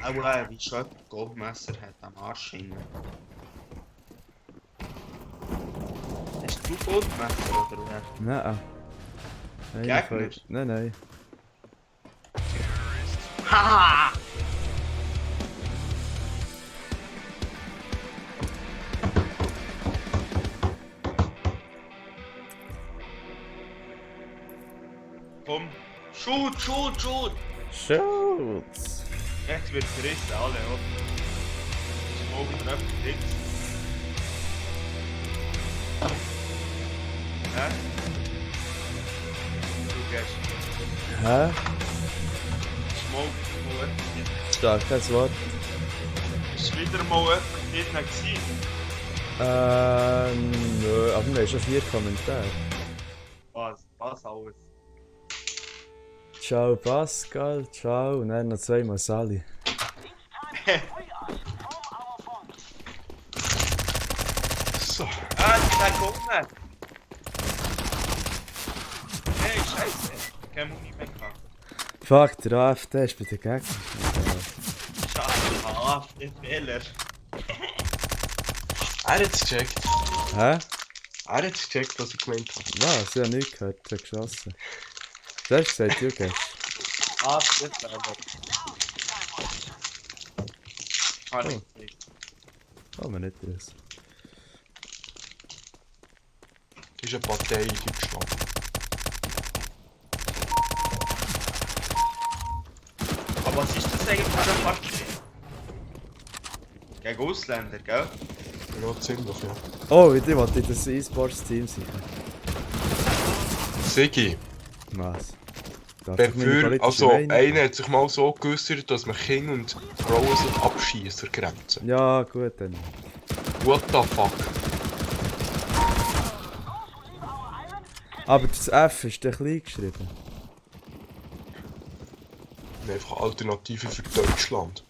Auch wie schon ein Goldmesser hat am Arsch hinten. Hast du Goldmesser oder wer? Nein. Nein, Gegner? voll- Nein, nein. Haha! Komm, shoot, shoot, shoot! Schutz! Jetzt wird gerissen, alle ab. Smoke trefft nichts. Hä? Du gehst. Hä? Smoke, mal etwas nicht. Starkes Wort. Ist wieder mal etwas nicht gewesen. Nö, aber wir haben schon 4 Kommentare. Was alles? Ciao Pascal, ciao und dann noch 2 Sally. So. Ah, der kommt nicht! Hey, Scheiße! Kein Muni mehr gehabt. Fuck, der AFD ist bei den Gegnern. Schade, der Fehler. Er hat es gecheckt. Hä? Er hat es gecheckt, was ich gemeint habe. Was? Ich hab nichts gehört, ich hab geschossen. Du hast gesagt, du gehst. Ah, der Fehler. Kann ich nicht. Kann man nicht raus. Das ist eine Partei in Deutschland. Aber was ist das eigentlich für eine Partei? Gegen Ausländer, gell? Ja, ziemlich, ja. Oh, ich wollte in das E-Sports-Team sein. Sigi, Was? Darf ich meine bevor, politische also Meinung? einer hat sich mal so geäußert, dass man Kinder und Frauen abschießen an der Grenze. Ja, gut dann. What the fuck? Aber das F ist dann klein geschrieben. Einfach Alternative für Deutschland.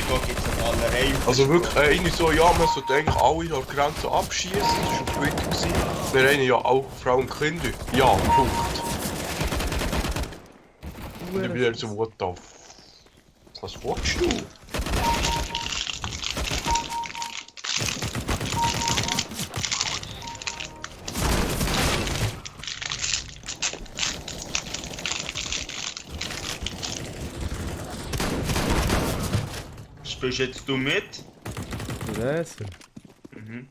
Da gibt es eine Malerei. Also wirklich, eine so, ja, man sollte eigentlich alle an der Grenze abschießen, das war auf Twitter. Wir haben ja auch Frauen und Kinder. Ja, Punkt. Und ich bin dann so, what the f... Was willst du? Spielst jetzt du mit? Lesen. Mhm.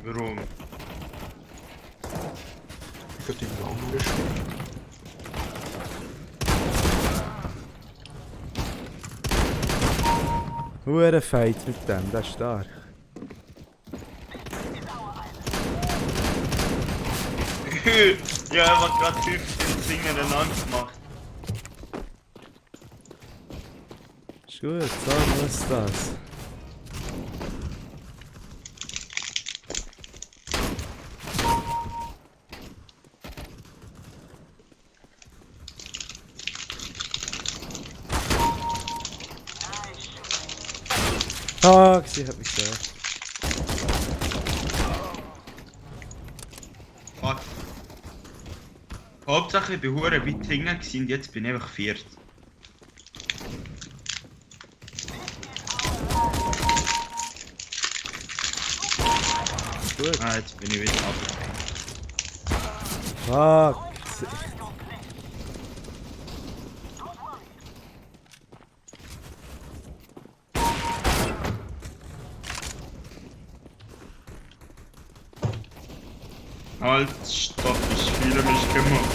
Warum? Ich kann die anderen spielen. Hure Fight mit dem, das ist stark. Ja, er hat gerade 15 Dinge ineinander gemacht. gut, so muss das. Ah, sie hat mich gehört. Fuck. Hauptsache ich bin hure weit hinten gewesen und jetzt bin ich einfach viert. Gut. Ah, jetzt bin ich wieder runtergefallen. Fuck. Halt, stopp, ich spiele mich gemacht.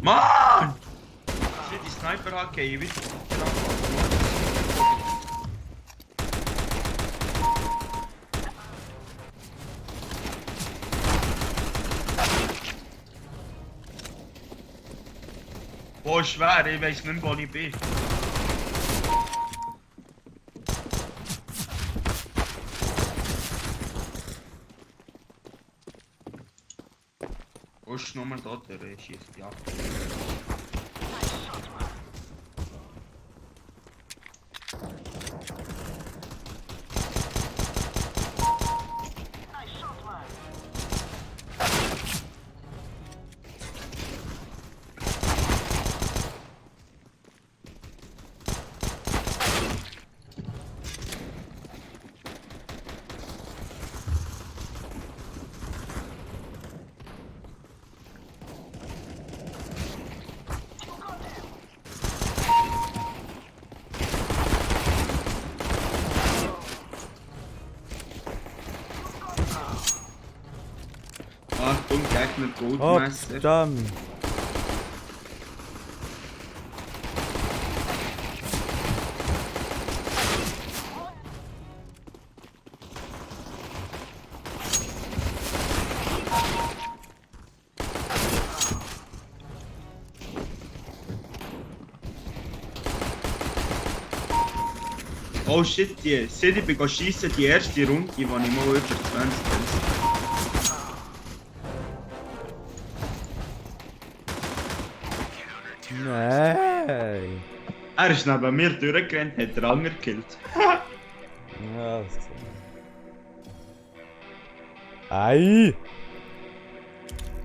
Mann! Ich will die Sniper-Hacke, ich will... Oh, schwer, ich weiß nicht, wo ich bin. Wo ist nochmal da, der schießt, ja. Achtung, Gegner, Oh, Goldmesser. verdammt. Oh shit, seht ihr, ich bin schiessen, die erste Runde, die ich mal über 20 bin. Nein. Er ist neben mir durchgerannt, hat den anderen gekillt. Ja, das ist Ei!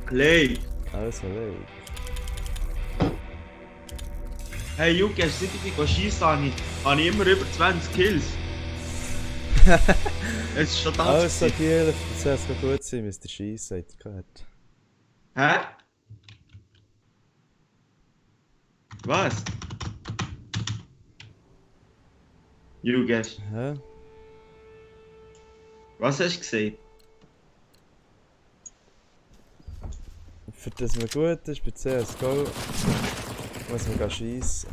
Clay! Alles erledigt. Hey Juki, hast du nicht, ich bin schiessen, habe ich immer über 20 Kills. Es ist schon das. Also, Giel, jetzt soll es gut sein, Mr. Scheiss, hat er gehört. Hä? Was? Juges, Hä? was hast du gesagt? Für das man gut ist bei CSGO, muss man schiessen.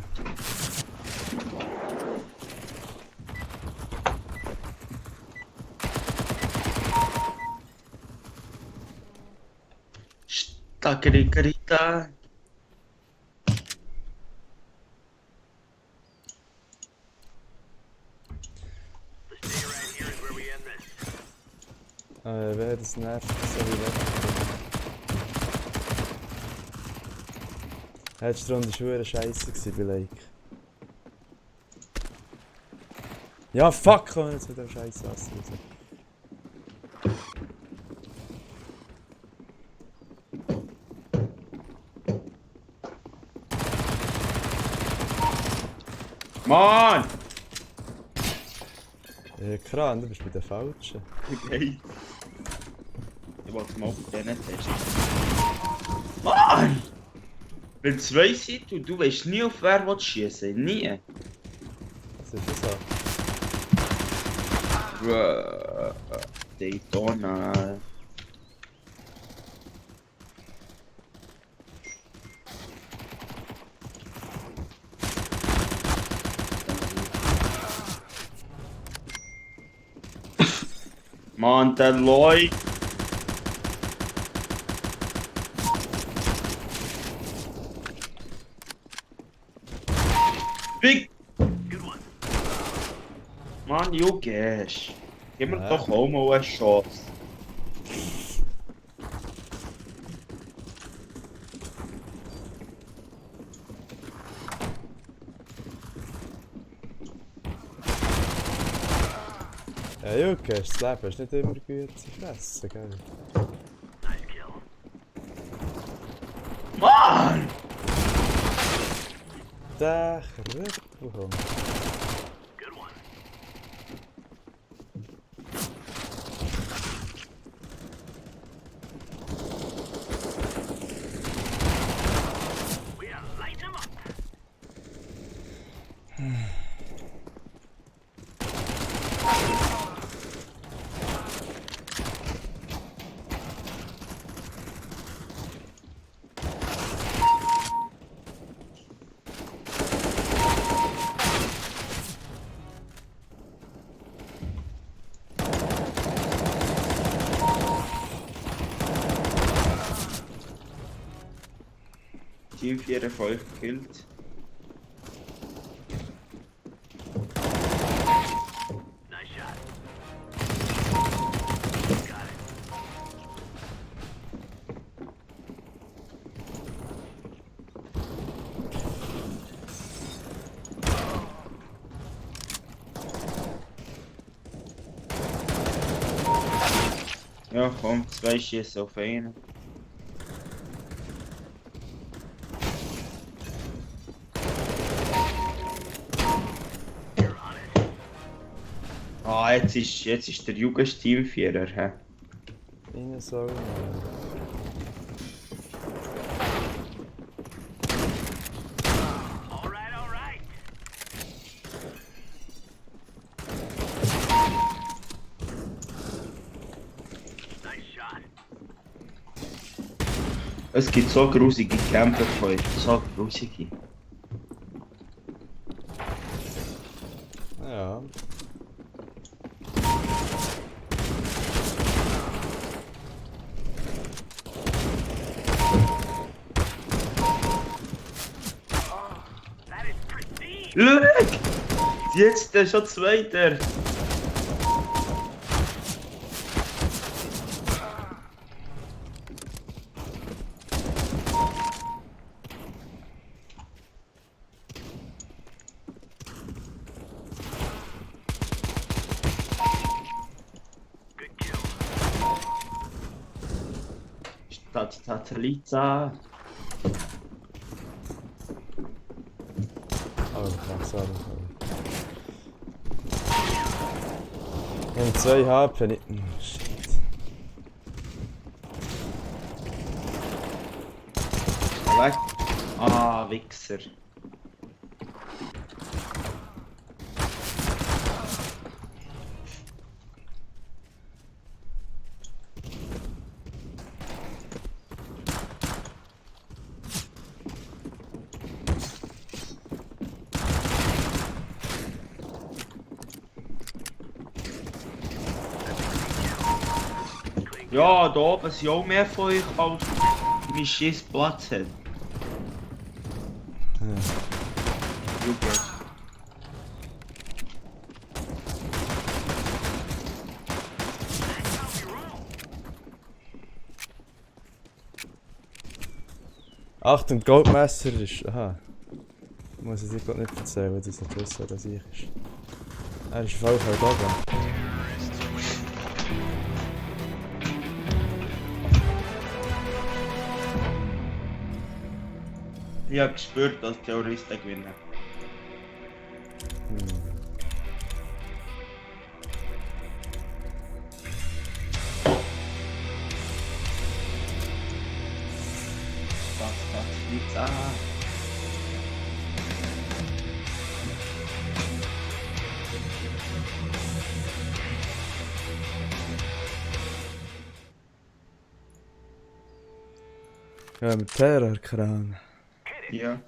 Stakerikarita. Wer das nervt, so wie weg. Letzte Runde war verdammt scheisse bei Lake. Ja, fuck, komm jetzt mit dem scheiß Wasser raus. Mann! Kran, du bist bei den Falschen. Okay. Ich wollte mal auf den testen. Mann! Wenn zwei sind und du weißt nie, auf wer schießen. Nie. Das ist ja so. Daytona. Mann, der Lloyd. Big! Good one. Mann, you gehst. Gib mir Ja. doch auch mal eine Chance. Ja, Juke, das Leben ist nicht immer gut zu fressen, gell? Nice kill. Mann! Der Rückbekommen. Good one. We are lighting them up. Team 4 von euch gekillt. Nice shot. Got it. Ja, komm, 2 Schüsse auf einen. You're on it. Ah, jetzt ist der Jugendteamvierer, hä? Innen so. All right, all right. Nice shot. Es gibt so grusige Camper von euch. So grusige. Ja. That is pristine. Schau! Jetzt ist schon Zweiter. Good kill. Tataliza. Oh, ja, sorry. Wenn ich 2 HP nicht. Shit. Weg. Ah, Wichser. Ja, da oben sind auch mehr von euch, als mein Schiss Platz hat. Du gehst. That's how we roll. Achtung, Goldmesser ist. Aha. Muss ich dir gerade nicht erzählen, weil du es nicht wissen, wer das ich ist. Er ist auf jeden Fall da. Ich habe gespürt, dass die Terroristen gewinnen. Das liegt an. Ja, mit Terrorkran. Ja.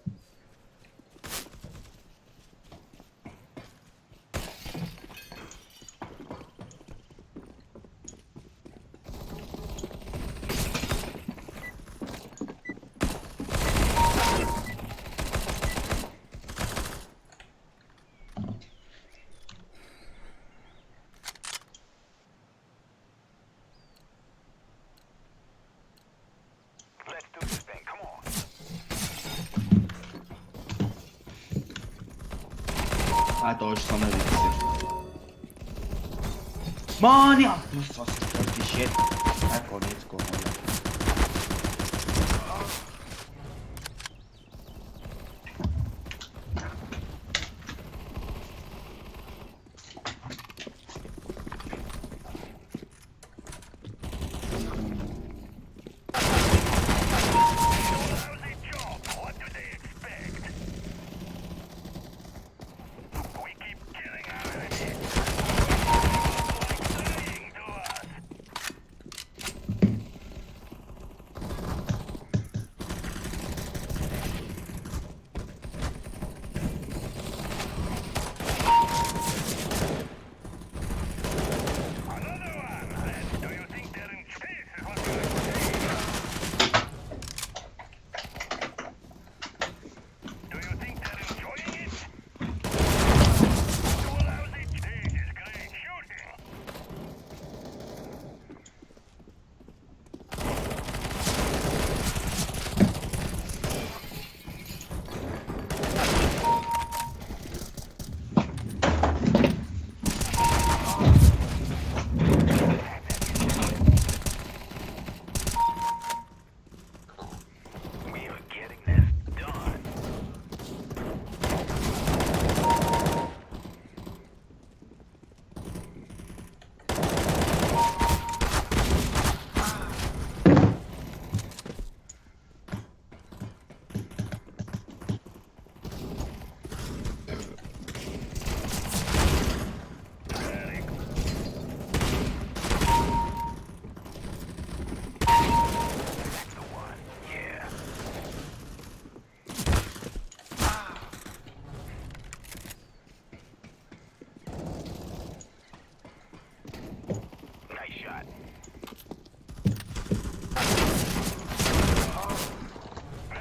Ah, da ist so ein Wichser. Mann, ja! Was ist das? Shit. Ich kann nicht gehen.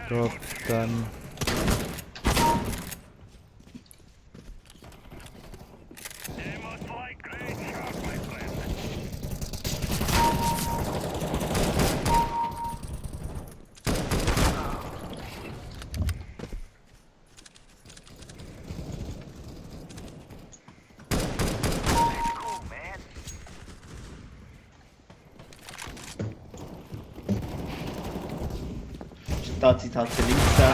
Drop, dann. Stati Satellica.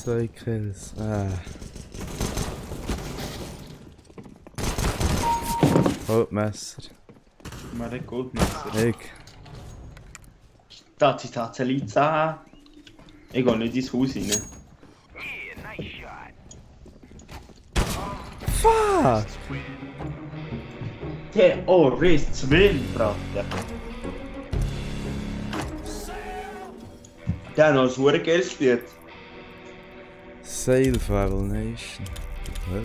Zwei Kills. Messer. Maar ik ook niet. Ik. Stati Satellica. Ik ga niet ins Haus rein. Fuck! Terrorist Zwillenbraten. Der hat noch ein super geiles Lied. Self-Level Nation. Ja.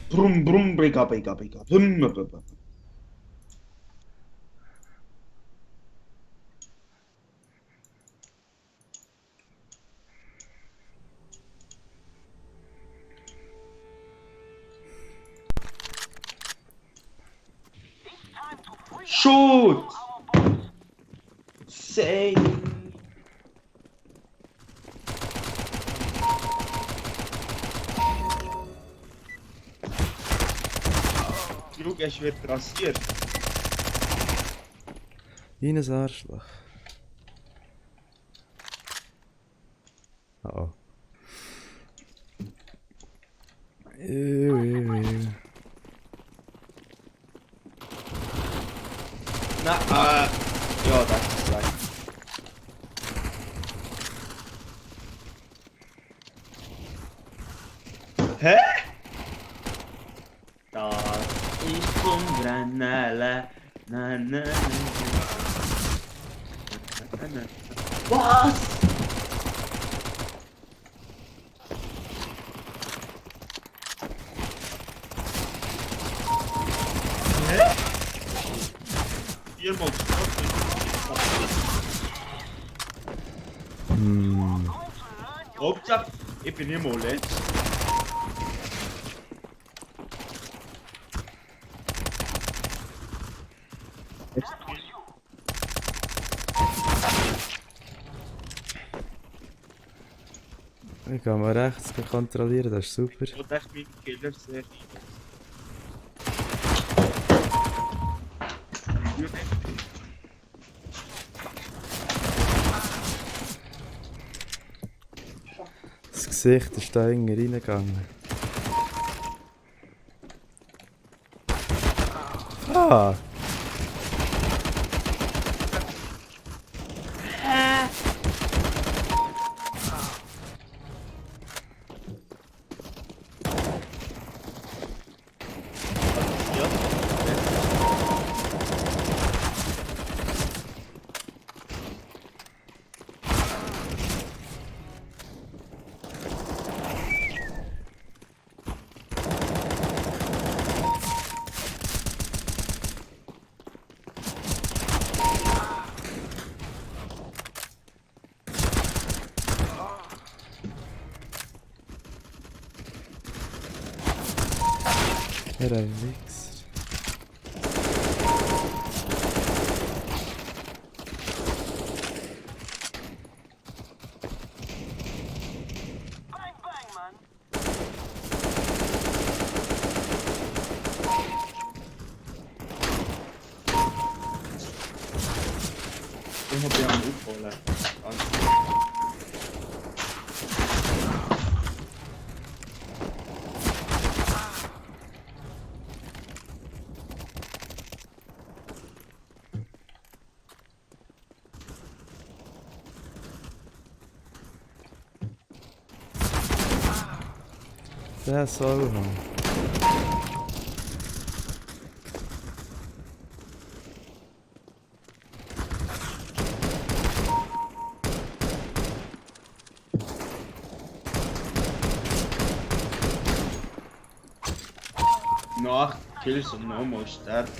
Brum, brum, briga, briga, briga. Brum, brum, brum. Shoot! Say. Schau, es wird rasiert. Wie ein Arschloch. Oh. Na, ja, das ist gleich. Hä? Da ist zum Brennele. Na, na, na, na. Was? Hä? Viermal geschossen. Hauptsache, ich bin nicht mal letzt. Ich kann mal rechts kontrollieren, das ist super. Und das ist mein Killer sehr. Das Gesicht ist da enger reingegangen. Ah! Er ein Wichser. Ich hab ja einen aufholen. Der soll haben. Nach Kills und nochmal sterben.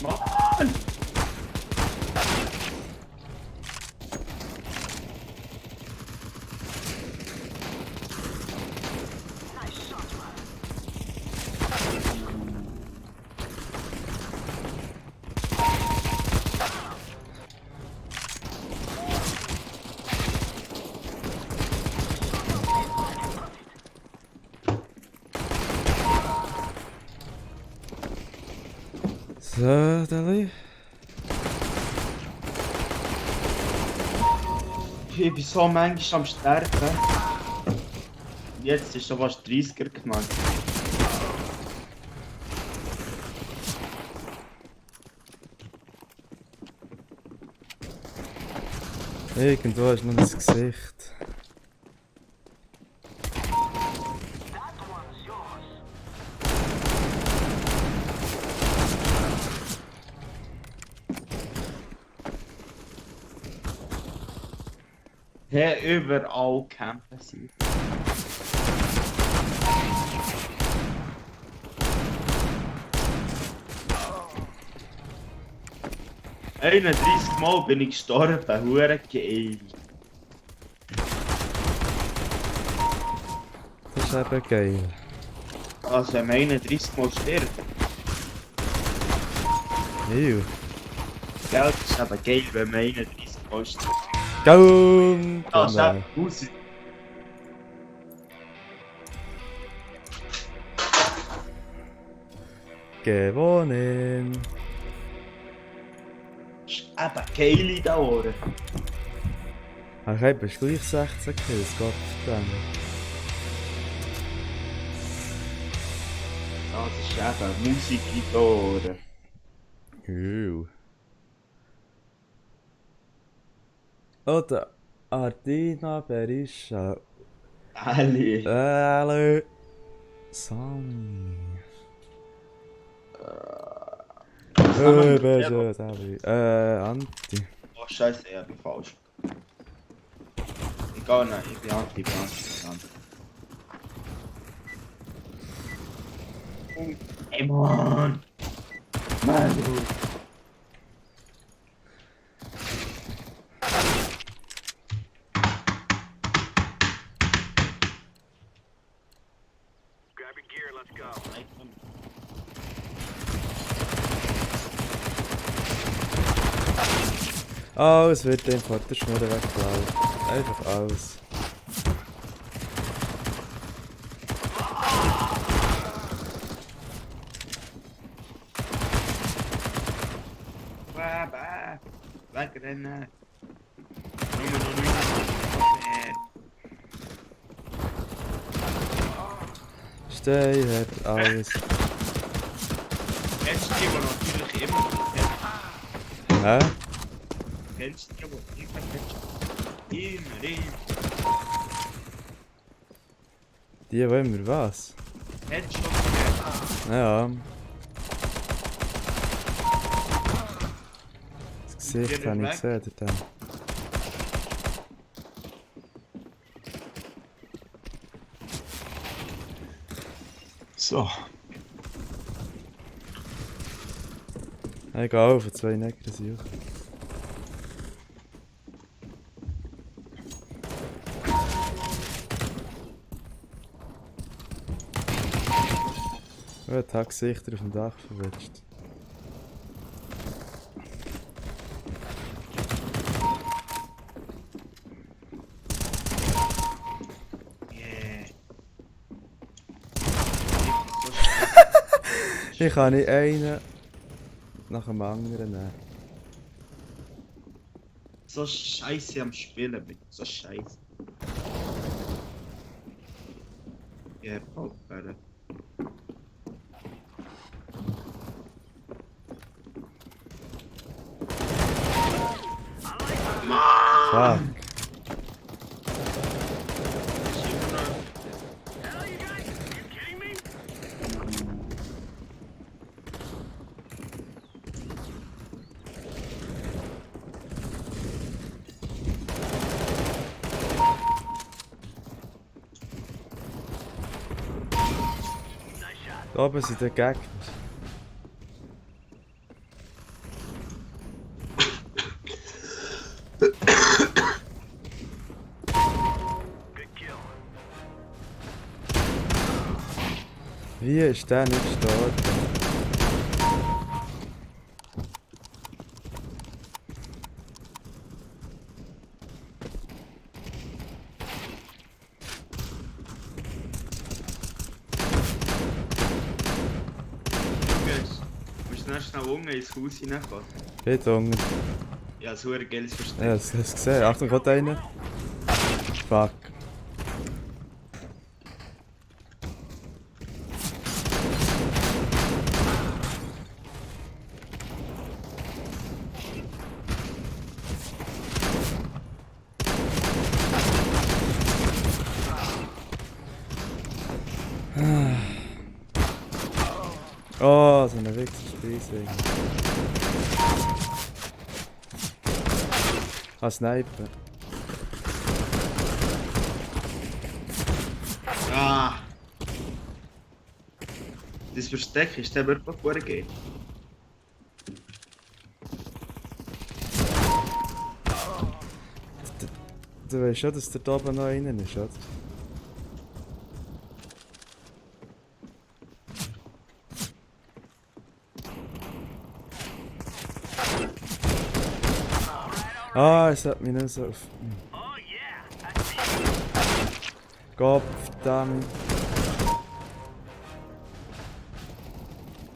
Mann! So, Dali. Ich bin so manchmal am Sterben. Jetzt ist schon fast 30er geknallt. Irgendwo ist noch ein Gesicht. Hey, überall campen sie. ...31 Mal bin ich gestorben, hure geil. Das ist eben geil. Also wenn man 31 Mal stirbt, Ew. gell, das ist eben geil, wenn man 31 Mal stirbt. Gaum! Also eben raus. Gewonnen! Das ist eben geil da Ohren. Ach, ich bist gleich 16 Kills, Gott verdammt. Das ist eben Musik in den Ohren. Ew. Oder Ardina Berisha. Ali. Hallo. Sami. Besser, Sami. Anti. Oh scheiße, ich bin falsch. Ich gehe nicht, ich bin Anti. Hey Mann! Mann, du! Grab your gear, let's go. Alles wird dem vor der Schnur weggeklaut. Einfach alles. Bäh. Wegrennen. Nur noch 9 Stay, hat alles. Kennst du die, die natürlich immer noch kennen? Hä? Kennst du die, die immer kennst? Die wollen wir was? Headshot. Ja. Das Gesicht habe ich gesehen, dort. So. Ich gehe auf, 2 Neger suchen. Gut, hat Gesichter auf dem Dach verwünscht. Yeah. Ich kann nicht einen nach dem anderen nehmen. So scheiße am Spielen bin. So scheiße. Ja, Pauper. Fuck. Hell, you guys? Are you kidding me? Da oben sind die Gegner. Good kill. Wie ist der nicht gestorben? Musst du noch schnell unten ins Haus reinkommen? Bitte unten. Ja, so ein geiles Versteck. Ja, das hast du gesehen. Achtung, kommt einer. Fuck. Oh, so eine Wichser-Spieße. Ah, Sniper. Ah! Das Versteck ist der wirklich vorgegeben. Du weißt schon, dass der da oben noch innen ist, oder? Ah, es hat mich nicht so auf... Oh yeah, I see. Gott, verdammt.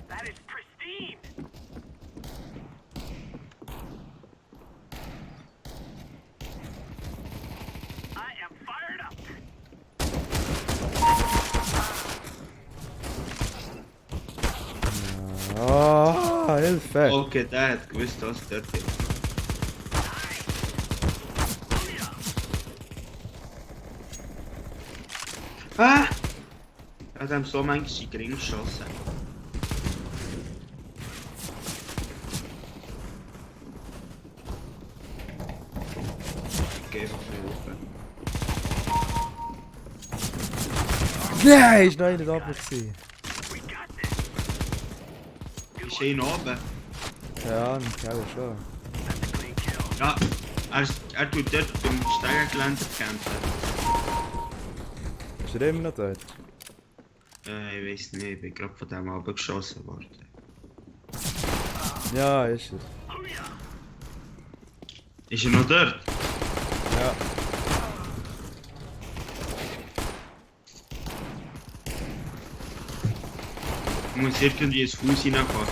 That is pristine. I am fired up. Ah, Hilfe! Okay, der hat gewusst, was dort ist. Ah! Er hat ihm so manchmal in den Ring geschossen. Ich geh einfach helfen. Nein, ist noch einer da gewesen. We got this. Ist einer oben? Ja, ich glaube schon. That's a clean kill. Ja, er tut dort beim Steigergeländer kämpfen. Ist er immer noch dort? Ich weiß nicht, ich bin gerade von dem abgeschossen worden. Ja, ist er. Booyah. Ist er noch dort? Ja. Ich muss irgendwie ins Fuß hineinfahren.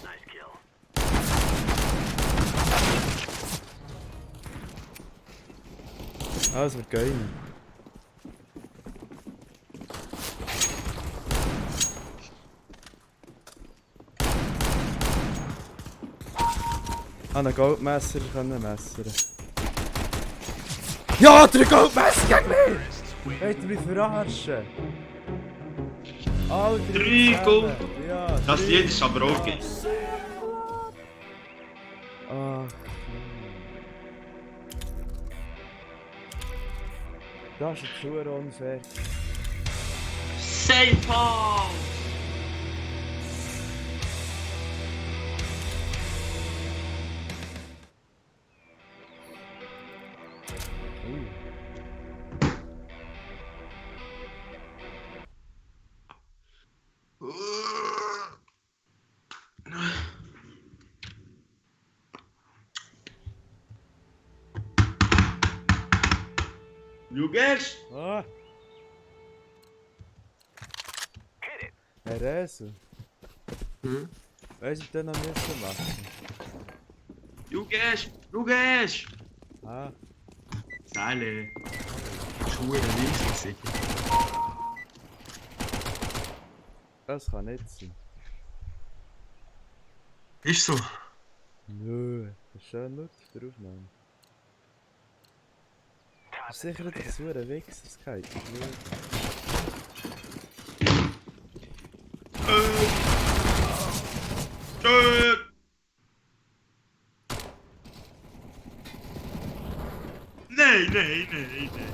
Nice kill. Ah, es wird gehen. Ah, ein Goldmesser kann messern. Ja, 3 Goldmesser gegen mich! Wollt ihr mich verarschen? Alter, 3 Gold! Ja, Das 3. Lied ist aber auch gibt. Ach. Das ist jetzt super unfair. Safe Ball! Lugas! Ah, Hit it. Herr Resu. Hm? Was ich denn noch müssen machen? Lugas! Lugas! Ah, Sale! Schuhe links sicher. das kann nicht sein. Ist so. Nö, das ist schön laut auf der Aufnahme. Sicher, dass es ein Wichser ist. Nein, nein, nein, nein.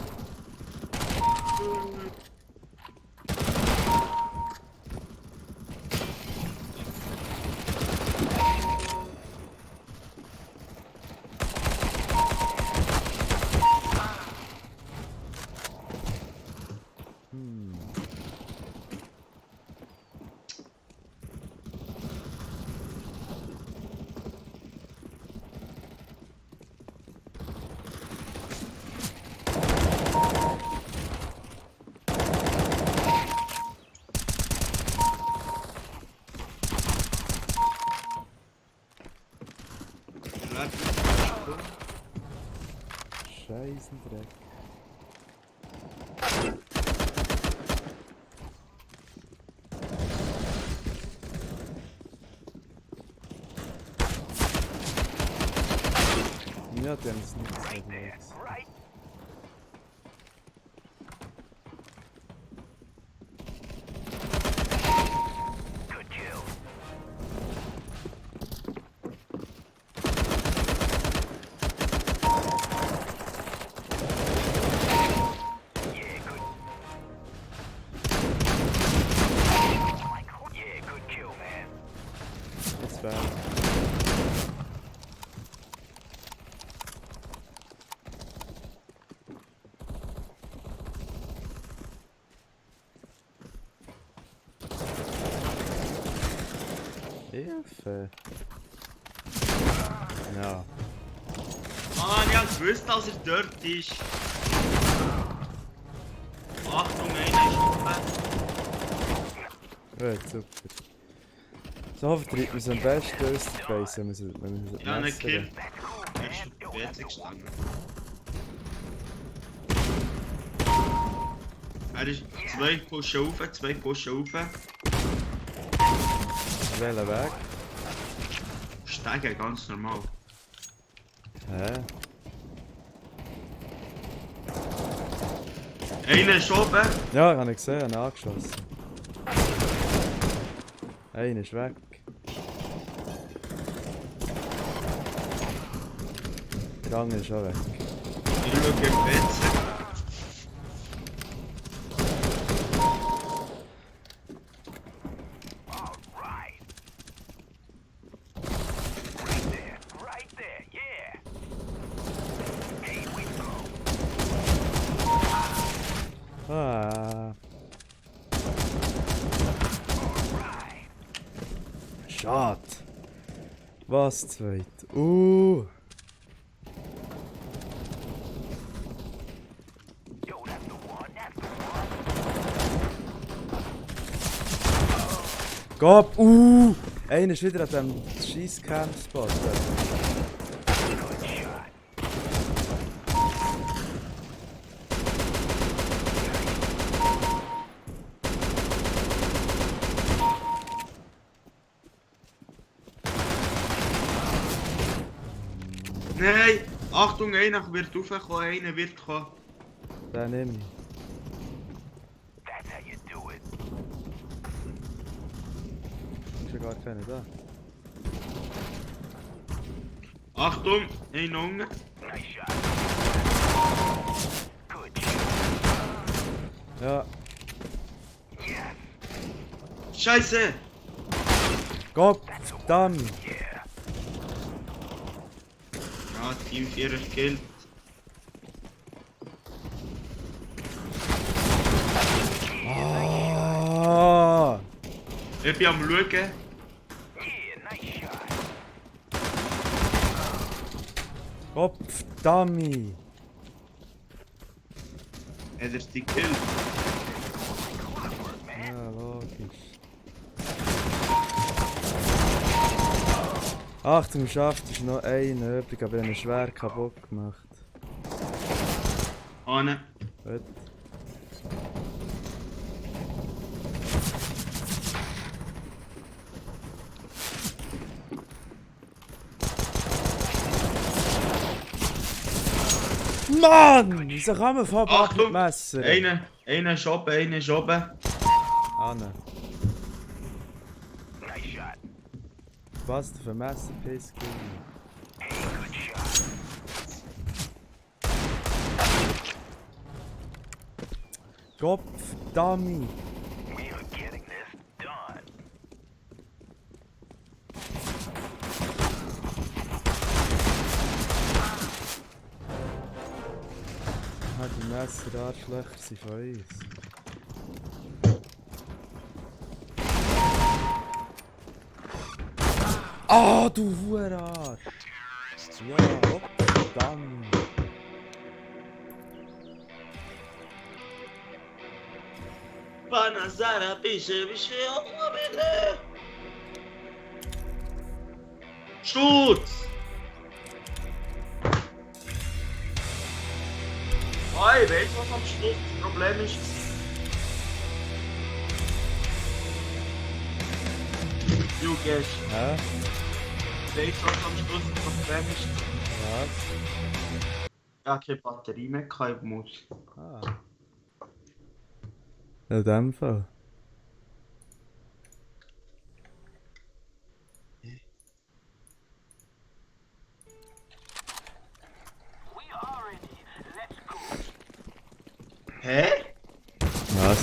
Scheissendreck. Ja, die haben es nicht so Right there. gemacht. Right. Good kill. Yeah, good. Spam. Hilfe. Ja. Mann, ich hab gewusst, dass er dort ist. Achtung, einer ist oben. Gut, super. So vertreibt man es am besten aus der Base, wenn man es Ja, einen Kill. Er ist auf der WC gestanden. Er ist 2 pushen rauf, 2 pushen rauf. Welcher Weg? Steigen, ganz normal. Hä? Einer ist oben. Ja, habe ich gesehen, habe angeschossen. Einer ist weg. Der andere ist auch weg. Ich schaue auf die WC. Ah. Schade. Was zweit? Gott, einer ist wieder an dem Scheiss-Camp-Spot. Nein! Achtung, einer wird raufkommen, einer wird kommen. Den nehme ich. Ist ja gar keiner da. Achtung, einer unten. Ja. Scheiße! Gott, verdammt! Ja, Team 4 ist gekillt. Ah! Ich bin am schauen. Gott, verdammt! Er ist die gekillt. Ja, logisch. Achtung, schafft ist noch einer übrig, aber einen schwer kaputt gemacht. Anne. Gut. Mann! Wieso kann man von Back mit Achtung! Messer? Einer ist oben, einer ist oben. Anne. Was für ein Messer, Pisskill? Gott verdammt! Die Messer-Arschlöcher sind von uns. Ah, du Hurenarsch! Ja, Gott verdammt! Panazara, biche, bitte! Schutz! Oh, ich weiß, was am Schluss das Problem ist. Du gehst. Hä? Ich weiß, was am Schluss das Problem ist. Was? Ich habe keine Batterie mehr, keine Maus. Ah. In dem Fall. Hä? Was?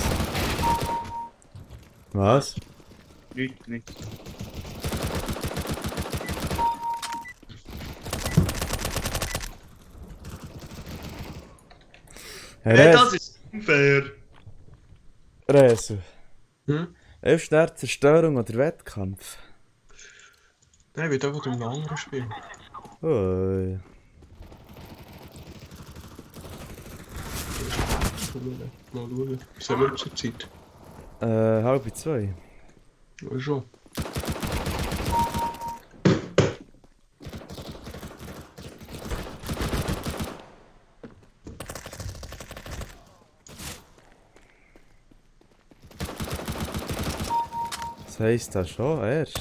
Was? Nicht. Hey, das ist unfair. Resu. Hm? 11 Sterne Zerstörung oder Wettkampf? Nein, wir dürfen im anderen Spiel. Oh. Mal schauen. Was haben wir zur Zeit? 1:30. Ja, schon. Was heisst das schon erst?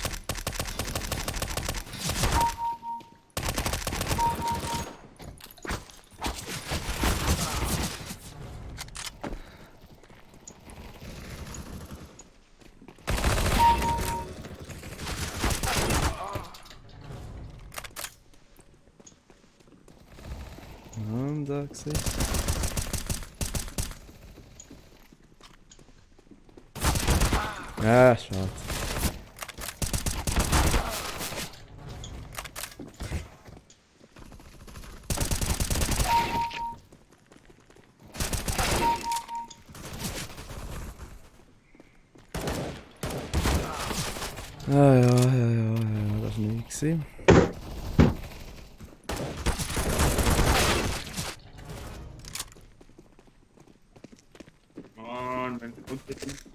Da gesehen. Ja, schade. Ja, das war nie gewesen. Mann, wenn du gut bist.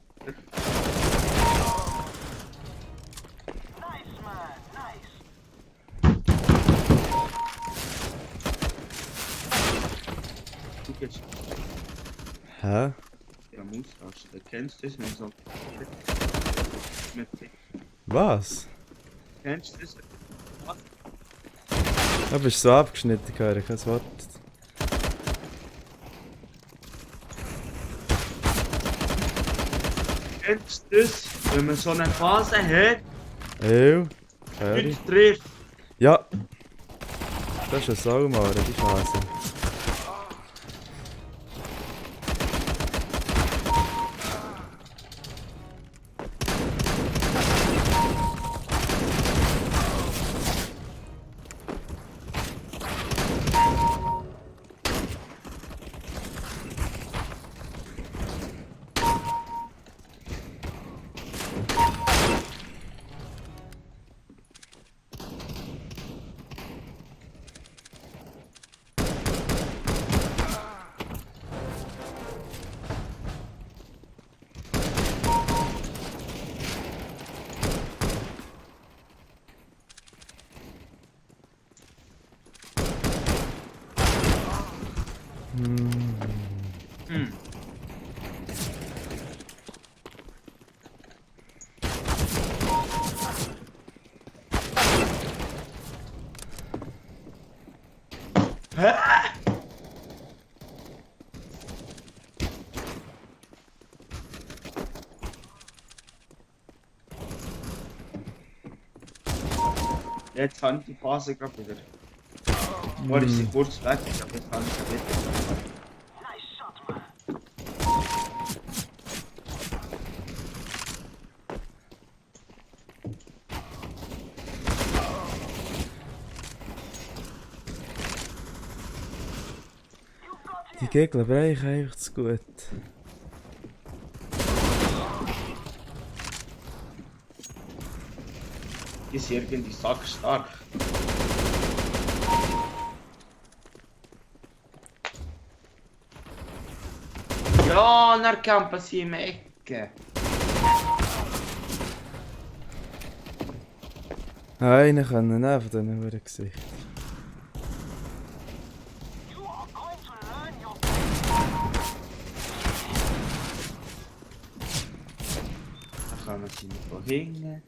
Du gehst Hä? ja Maustaste. Kennst du das nicht so? Mit Was? Kennst du das? Du bist so abgeschnitten, gehört, ich kein Wort. Kennst du das? Wenn man so eine Phase hat, Ew, Curry. nicht trifft. Ja. Das ist ein Saumare, die Phase. Hm. Hä? Jetzt habe ich die Phase gerade wieder. War ich sie kurz weg, aber jetzt habe ich sie wieder. Die Gegner brechen einfach zu gut. Die sind irgendwie sackstark. Ja, dann campen sie in der Ecke. Einen können nehmen von diesen Huren Gesicht. Dann kommen sie nicht von hinten.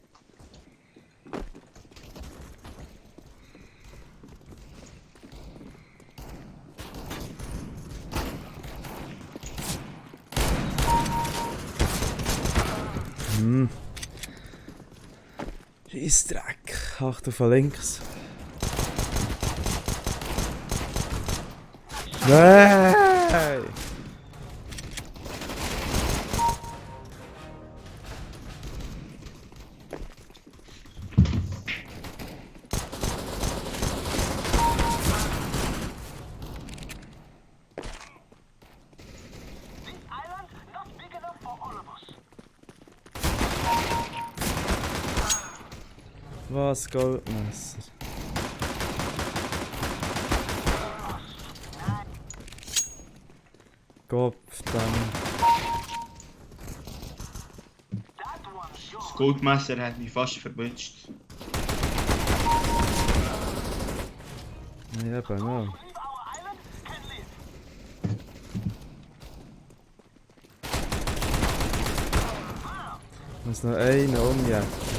Scheissdreck. Achtung von links. Nein! Was, Goldmesser? Kopf, dann. Das Goldmesser hat mich fast verwünscht. Ja, eben auch. Ich muss noch einen umjagen.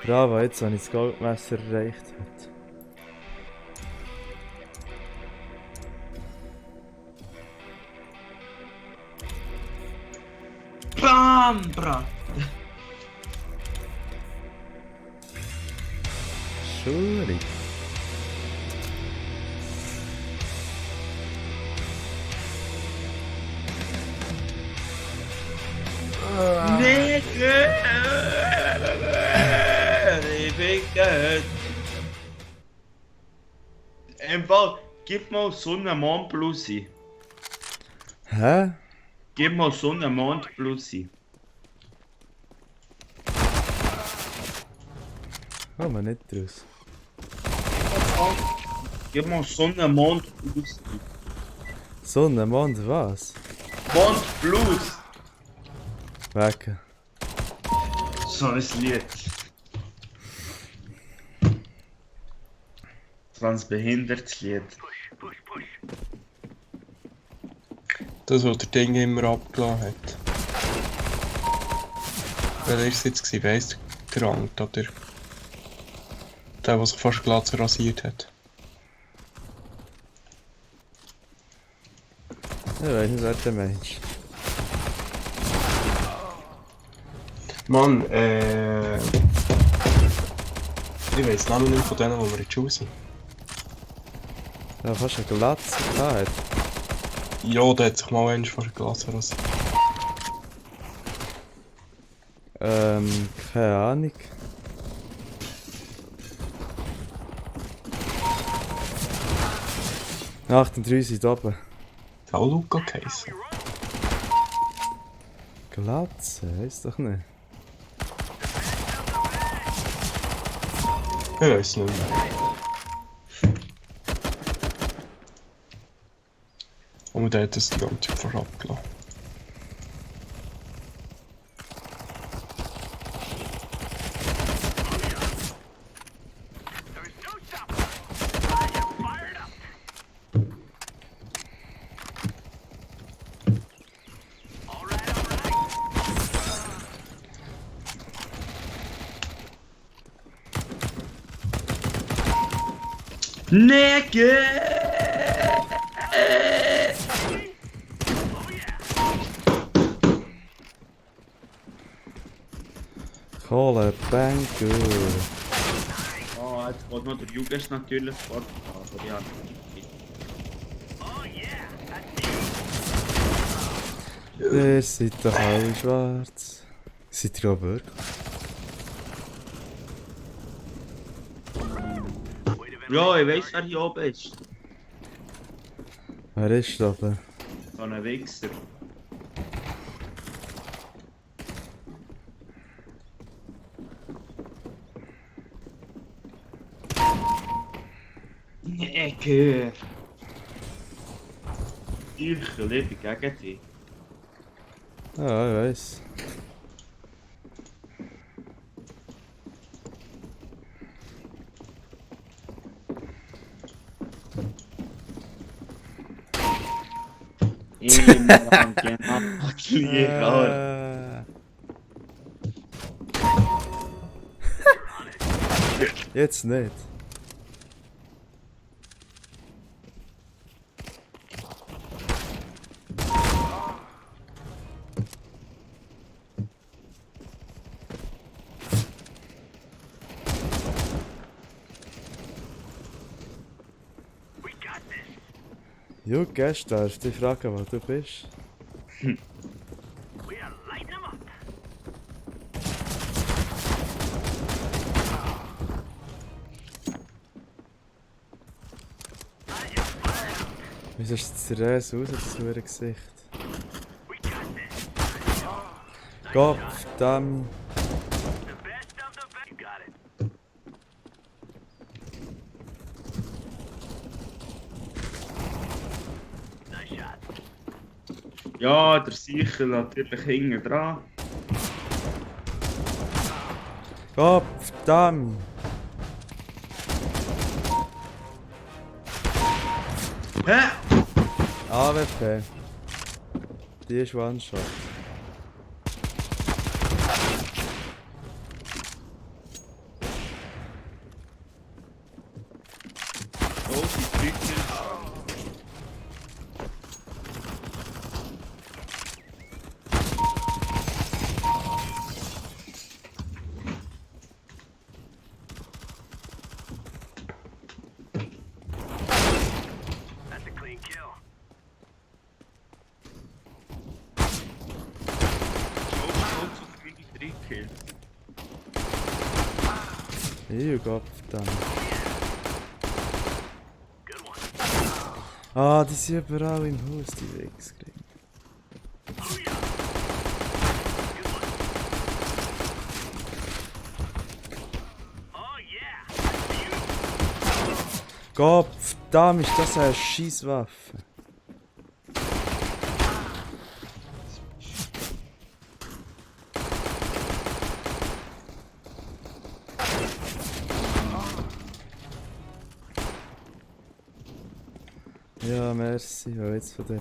Bravo, jetzt habe ich das Goldmesser erreicht. BAM! Bra! Schuldig. Nigger! Ich bin gut. Im Fall, gib mal Sonne-Mond-Blusi. Hä? Gib mal Sonne-Mond-Blusi. Komm mal nicht raus. Gib mal Sonne-Mond-Blusi. Sonne, Mond, was? Mond-Blues! Weg. So ein Lied. Transbehindertes Lied. Das, was der Ding immer abgelassen hat. Wer war es jetzt? Weiss der Rand, oder? Der sich fast glatt rasiert hat. Ich weiß nicht, wer der Mensch. Mann, ich weiss den Namen nicht von denen, die wir in der Schule sind. Ja, fast eine Glatze gehabt. Ja, der hat sich mal einmal fast glatt rasiert. Keine Ahnung. ...38 sind oben. Der auch Luca geheißen. Glatze, heisst doch nicht. Ich weiss nicht mehr. Und der hat das die ganze Zeit fast abgelassen. Nigger! Kohle, Banker. Oh, jetzt geht noch der Jugend natürlich fort. Aber ja. Ihr seid doch alle schwarz. Seid ihr auch wirklich? Ja, ich weiss, wer hier oben ist. Wer ist da oben? So ein Wichser. Nigger! Ich lebe gegen dich. Ja, ich weiss. Immer genau gleich, Jetzt nicht. Jo, Gäste, darfst du dich fragen, wo du bist? Wieso ist jetzt der Res raus, das verdammte Gesicht? Gott, verdammt. The best of the best. You got it. Nice shot. Ja, der Sicher natürlich hinten dran. Gott, verdammt. Hä? AWP. Die ist One-Shot. Oh, die Tüte. That's a clean kill. Oh, zu viele Kills. Gott, verdammt. Good one. Ah, die sind überall im Haus, die Wichser. Oh yeah. Gott, verdammt, ist das eine Scheisswaffe. Ja, merci. Ja, jetzt von der.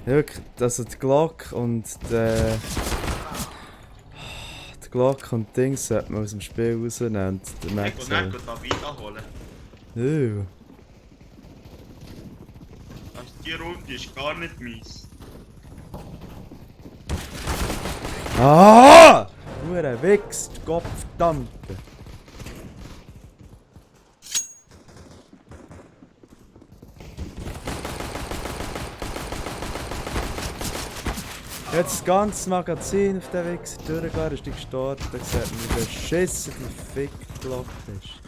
Ja, wirklich, also die Glock und der. Die Glock und Dings sollte man aus dem Spiel rausnehmen und der Ich Max. will nicht David holen. Ja. Also die Runde ist gar nicht mies. Ah! Hure Wichs, Gott verdammte. Jetzt das ganze Magazin auf den Wichser durchgehen, ist die gestartet, da sieht man, wie beschissen die Fick-Glocke ist.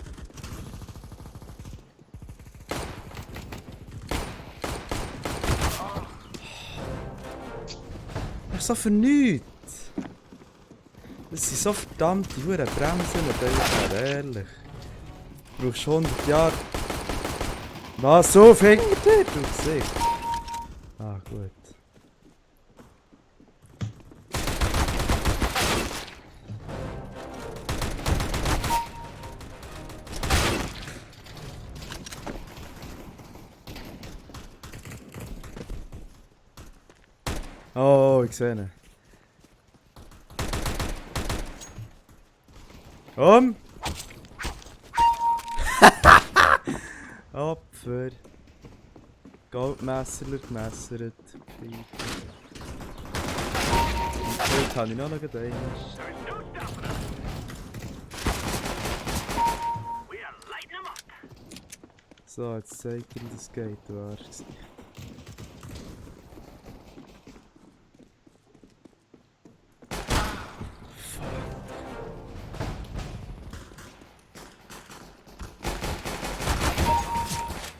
Ach, so für nichts! Das sind so verdammte Hure Bremsen, ehrlich. Du brauchst 100 Jahre. Was, so fängt dir, du Gesicht? Ah, gut. Oh, ich sehe ihn. Opfer. Goldmesserler gemessert. Jetzt habe ich noch einen. There's no stopping us. We are lighting them up. So, jetzt zeig ihm das geht, du Arschgesicht.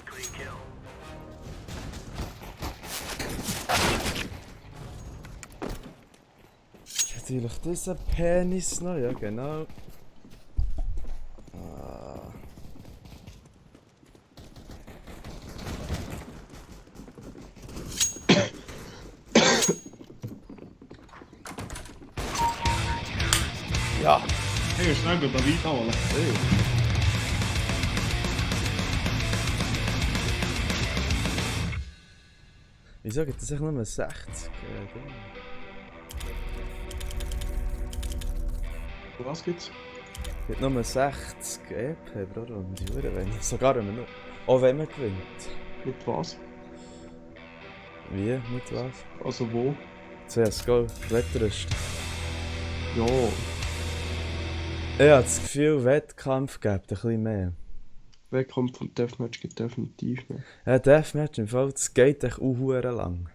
Clean kill. Natürlich dieser Penis noch, ja genau. Ah. Ja! Hey, schnell David holen. Wieso gibt es echt nur 60? Was gibt's? Es gibt nur 60 EP pro Runde, wenn sogar wenn man nur. Auch wenn man gewinnt. Mit was? Wie? Mit was? Also wo? CSGO, Wettrüst. Ja, Ich habe das Gefühl, Wettkampf gibt ein bisschen mehr. Wettkampf und Deathmatch geht definitiv mehr. Ja, Deathmatch im Fall, das geht echt auch lang.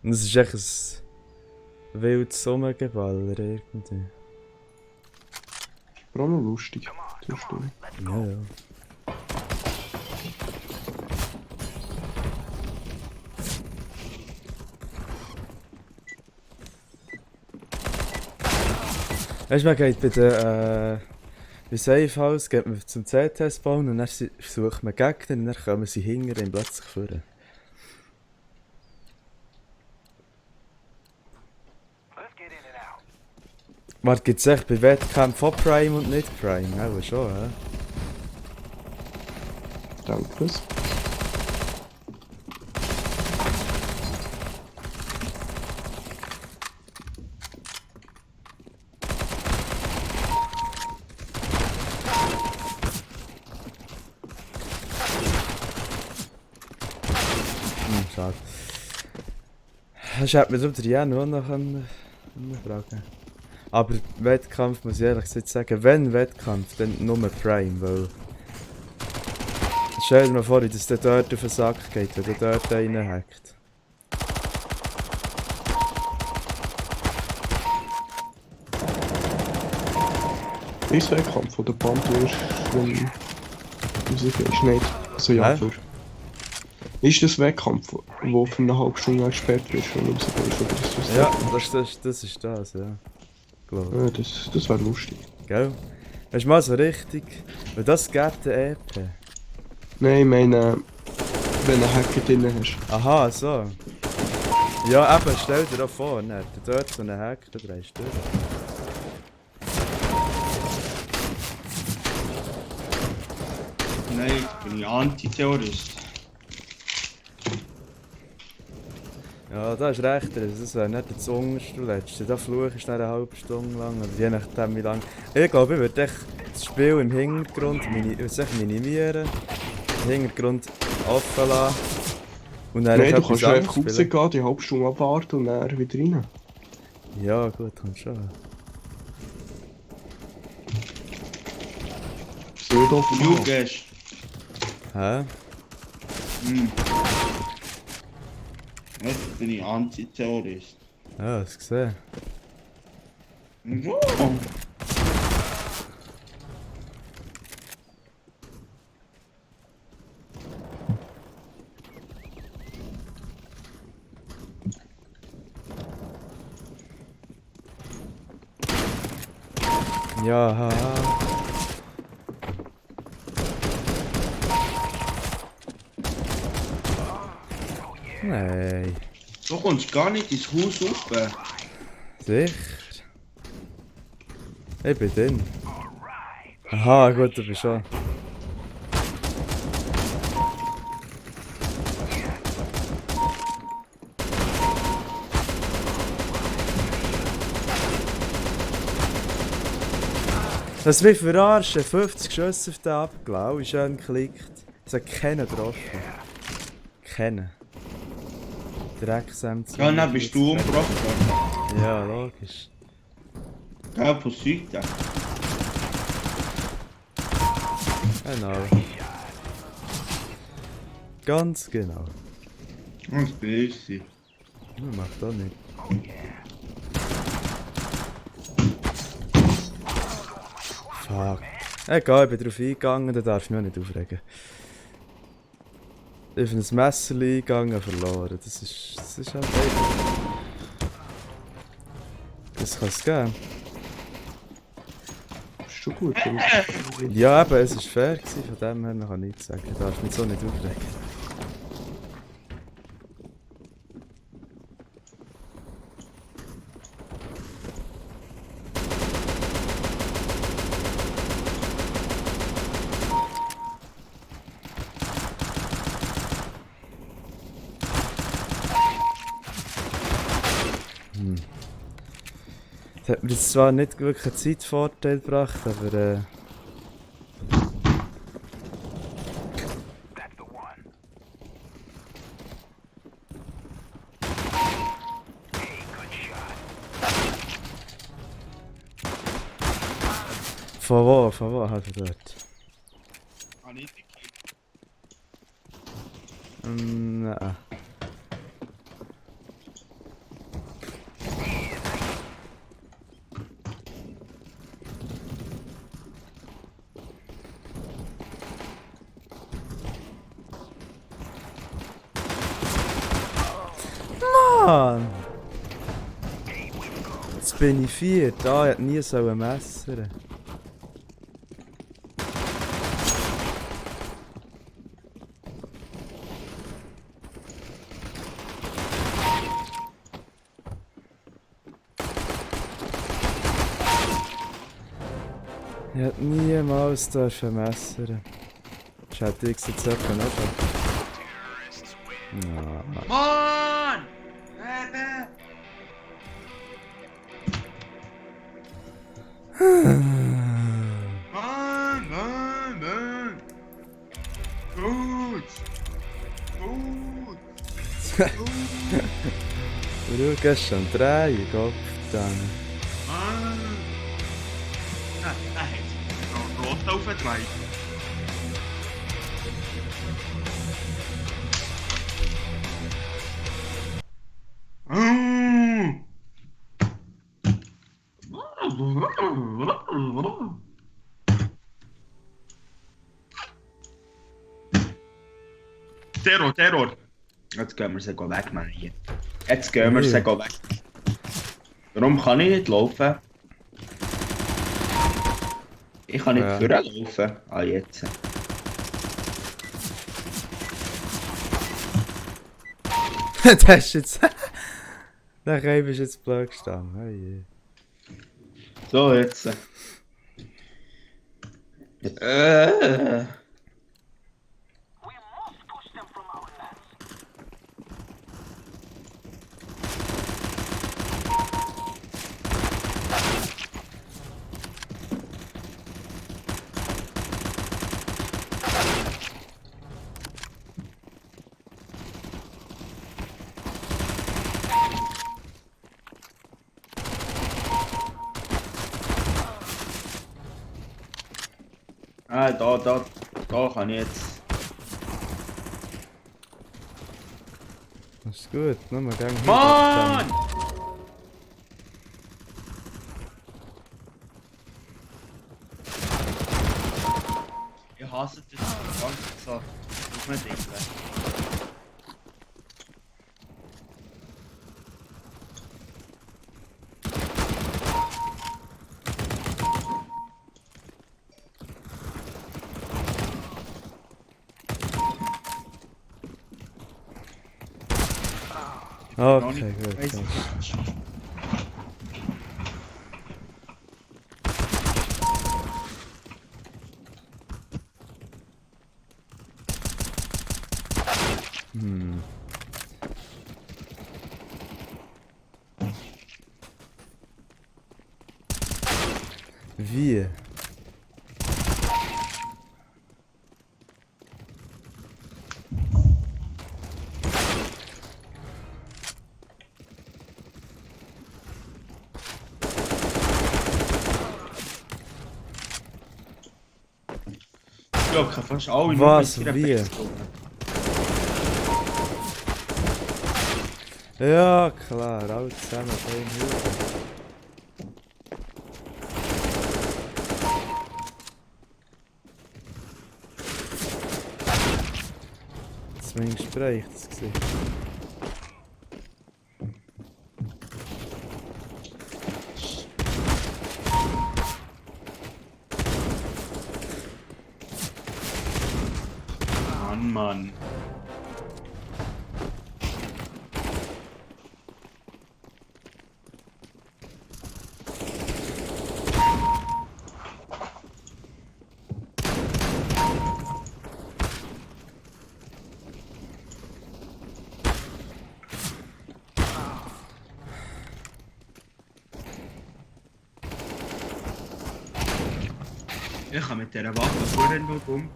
Und es ist echt ein wildes Sommergeballer irgendwie. Aber auch noch lustig. Zwischendurch. Ja, ja. Weißt du, man geht bei der bei Safe House geht man zum CT bauen und dann sucht man Gegner und dann kommen sie hinter ihm plötzlich führen. Let's get in and out. Warte, gibt es echt bei Wettkämpfen auch Prime und nicht Prime? Auch schon, hä? Danke. Schade. Ich hätte mir darum den Jan auch noch fragen. Aber Wettkampf muss ich ehrlich gesagt sagen, wenn Wettkampf, dann nur Prime, weil... Stell dir mal vor, dass der dort auf den Sack geht, wenn der dort reinhackt. Ist Wettkampf von der Band wirst, wenn du rausgehst, nicht. Also ja, Hä? für... Ist das Wettkampf, wo für eine halbe Stunde gesperrt wirst, wenn du rausgehst, oder ist das Ja, Wettkampf? das ist das, ja. Glaube Ja, das wäre lustig. ich. Gell? Hast du mal so richtig... Weil das gibt eine EP. Nein, ich meine, wenn du einen Hacker drin hast. Aha, so. Ja, eben, stell dir da vor, ne? Du dort so einen Hack, da drehst du durch. Nein, jetzt bin ich Antiterrorist. Ja, da ist recht, das wäre nicht das unterste, du letzte. Da fluchst du eine halbe Stunde lang, oder je nachdem wie lang. Ich glaube, ich würde das Spiel im Hintergrund minimieren, im Hintergrund offen lassen. Und dann Nein, du etwas kannst anderes einfach rausgehen, die halbe Stunde abwarten und dann wieder rein. Ja, gut, kommt schon. So nicht offen Du haben. gehst. Hä? Jetzt bin ich Antiterrorist. Ja, hast du gesehen. Ja. Ja, haha. Nein. So kommst du gar nicht ins Haus rauf. Sicher? Ich bin drin. Aha, gut, du bist schon. Das mich verarschen, 50 Schüsse auf den abgelaufen, wie schön geklickt. Es hat keinen getroffen. Keinen. Drecksämter. Ja, dann bist du umgebracht worden. Ja, logisch. Gell, von Süden. Genau. Ganz genau. Das bin ich. Man macht das nicht. Fuck. Egal, ich bin drauf eingegangen, dann darf ich mich auch nicht aufregen. Ich bin ein Messer eingegangen, verloren. Das ist halt einfach. Das kann es geben. Ist schon gut. Ja, eben, es war fair gewesen, von dem her man kann nichts sagen. Ich darf mich so nicht aufregen. Das hat mir jetzt zwar nicht wirklich einen Zeitvorteil gebracht, aber That's the one. Hey, good shot. von wo halt von dort? Kann ich nicht. Nein. Mann! Jetzt bin ich 4. Da hat nie so ein Messer. Ich hätte niemals dürfen messern. Das hätte ich jetzt auch schon. Ja. Mann! Eben! Mann, Mann, Mann! Gut! Gut! Du gehst schon drehen, Gott dann. Mann! Ah, da hat sie noch rot aufgedreht. Terror, Terror! Jetzt gehen wir sie weg, Mann. Hier. Jetzt gehen wir sie weg. Warum kann ich nicht laufen? Ich kann nicht vorlaufen. Ah, jetzt. Das ist jetzt. Der Reib ist jetzt blöd gestanden. Oh je. So, jetzt. Ah, da kann ich jetzt. Das ist gut, nur mal gegen Mann! Ich hasse das ganz so. Muss man denken. Okay, gut. Wie? Ja, ich kann fast alle Was? nur mit Wie? Pistole. Ja, klar, alle zusammen auf einen Haufen. Zumindest spricht das Gesicht. Mann. Ich kann mit dieser Waffe vorhin nur umgehen.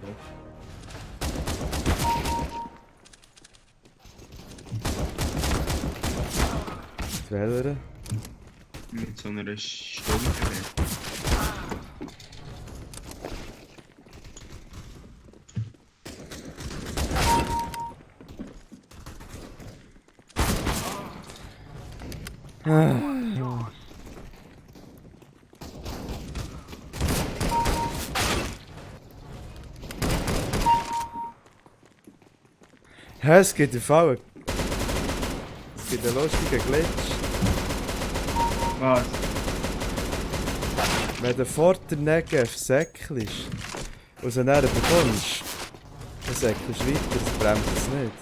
Welcher? Mit so einer Stunde. Ja, es gibt einen Fall. Es gibt einen lustigen Glitch. Was? Wenn du vor der Negev säckelst und sie dann bekommst, dann säckelst du weiter, das bremst es nicht.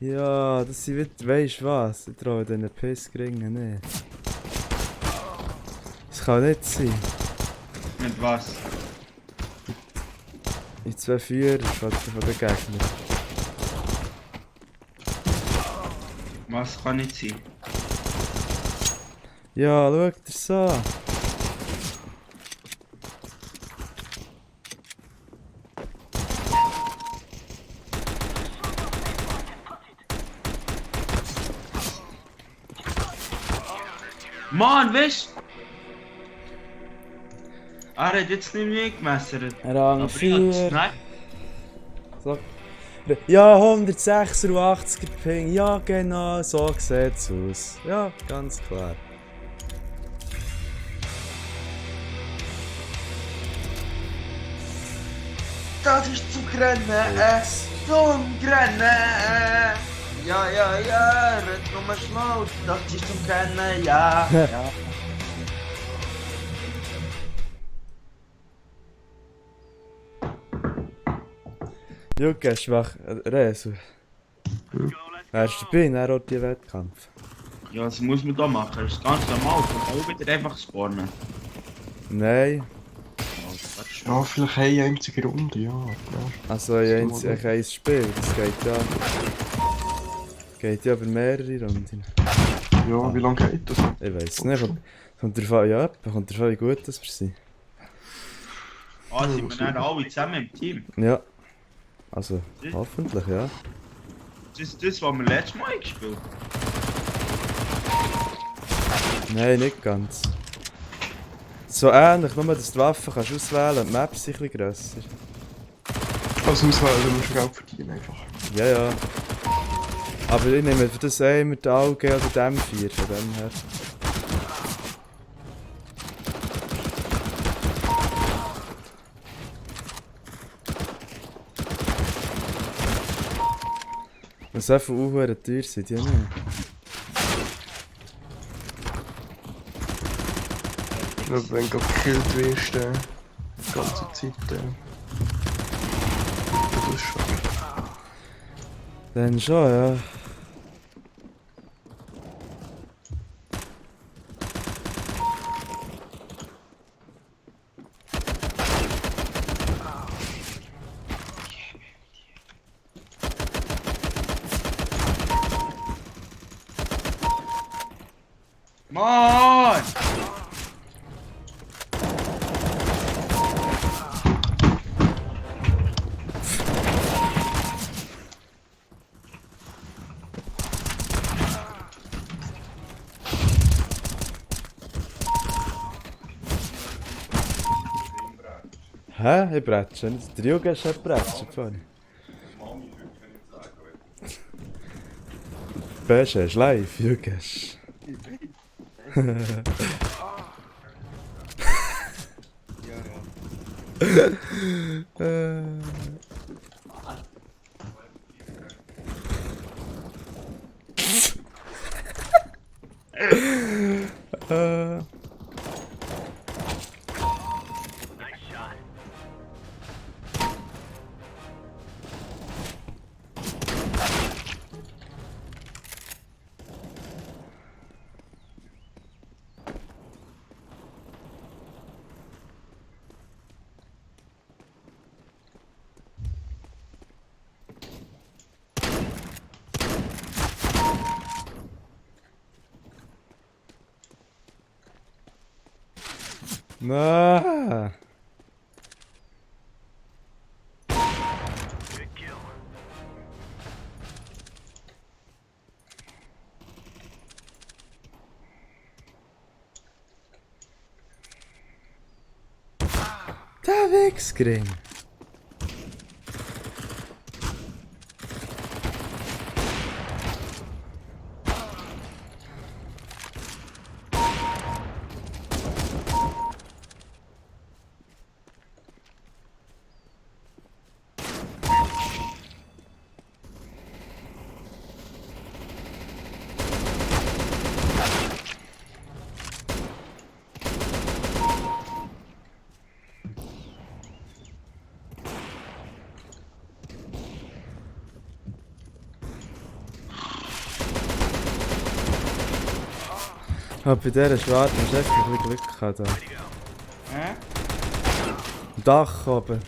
Ja, das sind wieder, weisst du was? Ich traue diesen Pissgringen nicht. Das kann nicht sein. Mit was? In 2 Führer von den Gegnern. Was kann nicht sein? Ja, schau dir das an. Mann, weißt du? Er hat jetzt nicht mehr gemessert. Rang Aber ich hab 4. Nein. So. Ja, 186er Ping. Ja, genau, so sieht's aus. Ja, ganz klar. Das ist zum Rennen, zum Rennen. Ja, ja, ja, red nur schlau. Das ist zum Rennen, ja. Ja. Jucke, schwach. Resu. Er ist dabei, er hat die Wettkampf. Ja, das muss man da machen. Das ist ganz normal. Man kann auch wieder einfach spawnen. Nein. Ja, vielleicht eine einzige Runde, ja. Also, ein Spiel, das geht ja über mehrere Runden. Ja, wie lange geht das? Ich weiß nicht, kommt drauf an, ja, kommt drauf an, wie gut das wir sind. Ah, sind wir dann alle zusammen im Team? Ja. Also, hoffentlich, ja. Das ist das, was wir letztes Mal gespielt haben. Nein, nicht ganz. So ähnlich, nur dass du die Waffen kannst auswählen und die Maps sind ein bisschen grösser. Also auswählen, musst du Geld verdienen einfach. Ja, ja. Aber ich nehme für das immer die Augen oder die M4 von dem her. Und so viele Uhren teuer sind die nicht. Ich glaube, wenn du gekillt wirst, die ganze Zeit, das ist schon. Dann schon, ja. Mann! Hä? Ich bretsche nicht. Der Junge ist ein Bretscher vorhin. Besche ist live, Junge. Na. Good kill. Der Wichsgring. Aber bei dieser Schwarzen ist echt ein bisschen Glück gehabt. Da. Hä? Am Dach oben.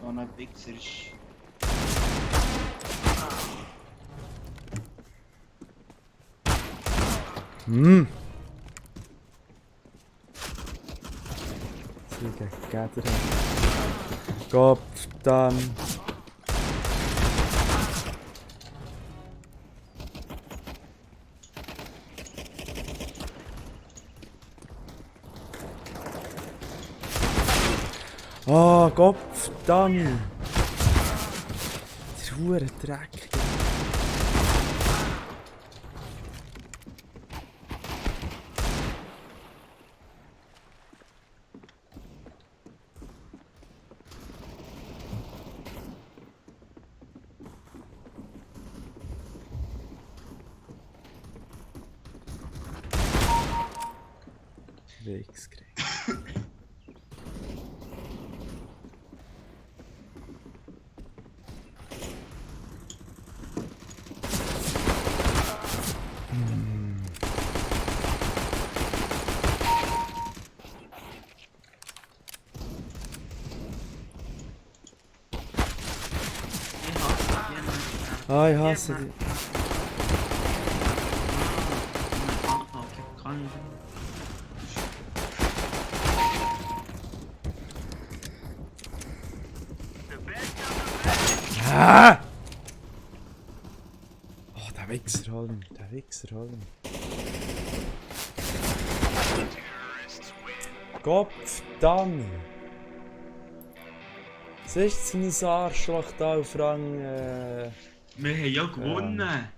So ein Wichser ist... Hm. Sie gegen Gatter. Gott, dann. Oh, Gott, dann. Der hure Dreck. Wichsgring. Ah, ich hasse die. Ah! Oh, der Wichser holen. Der Wichser holen. Gott verdammt! Was ist denn so ein Arschloch da auf Rang... Wir haben ja gewonnen!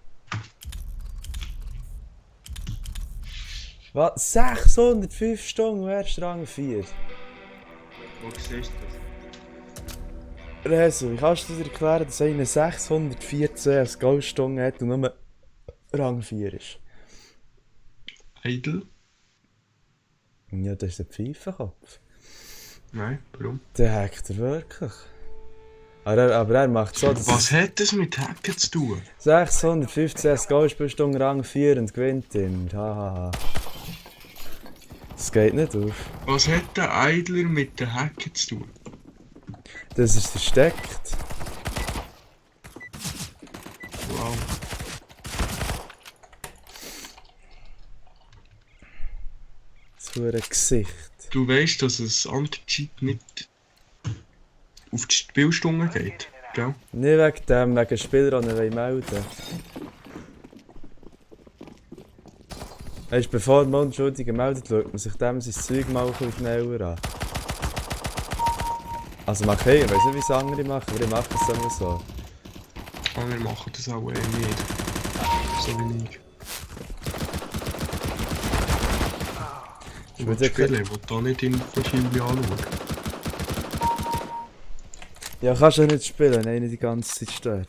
Was? 605 Stunden, erst Rang 4. Wo siehst du das? Resu, wie kannst du dir erklären, dass einer 614 als Goldstunden hat und nur Rang 4 ist? Idle? Ja, das ist ein Pfeifenkopf. Nein, warum? Der hackt er wirklich. Aber er macht so, dass Was hat das mit Hacken zu tun? 615 als Goldstunden Rang 4 und gewinnt ihn. Hahaha. Das geht nicht auf. Was hat der Idler mit den Hacken zu tun? Das ist versteckt. Wow. Das hure Gesicht. Du weißt, dass es Anti-Cheat nicht auf die Spielstunde geht, gell? Nicht wegen dem, wegen Spieler, die ihn melden. Weißt, bevor man Unschuldige meldet, schaut man sich dem sein Zeug mal ein bisschen genauer an. Also mach ich weiß nicht, wie es andere machen, aber ich mache es immer so. Andere machen das auch nicht. So wie ich. Ich will spielen, ich will da nicht in verschiedene anschauen. Ja, kannst du ja nicht spielen, wenn einer die ganze Zeit stört.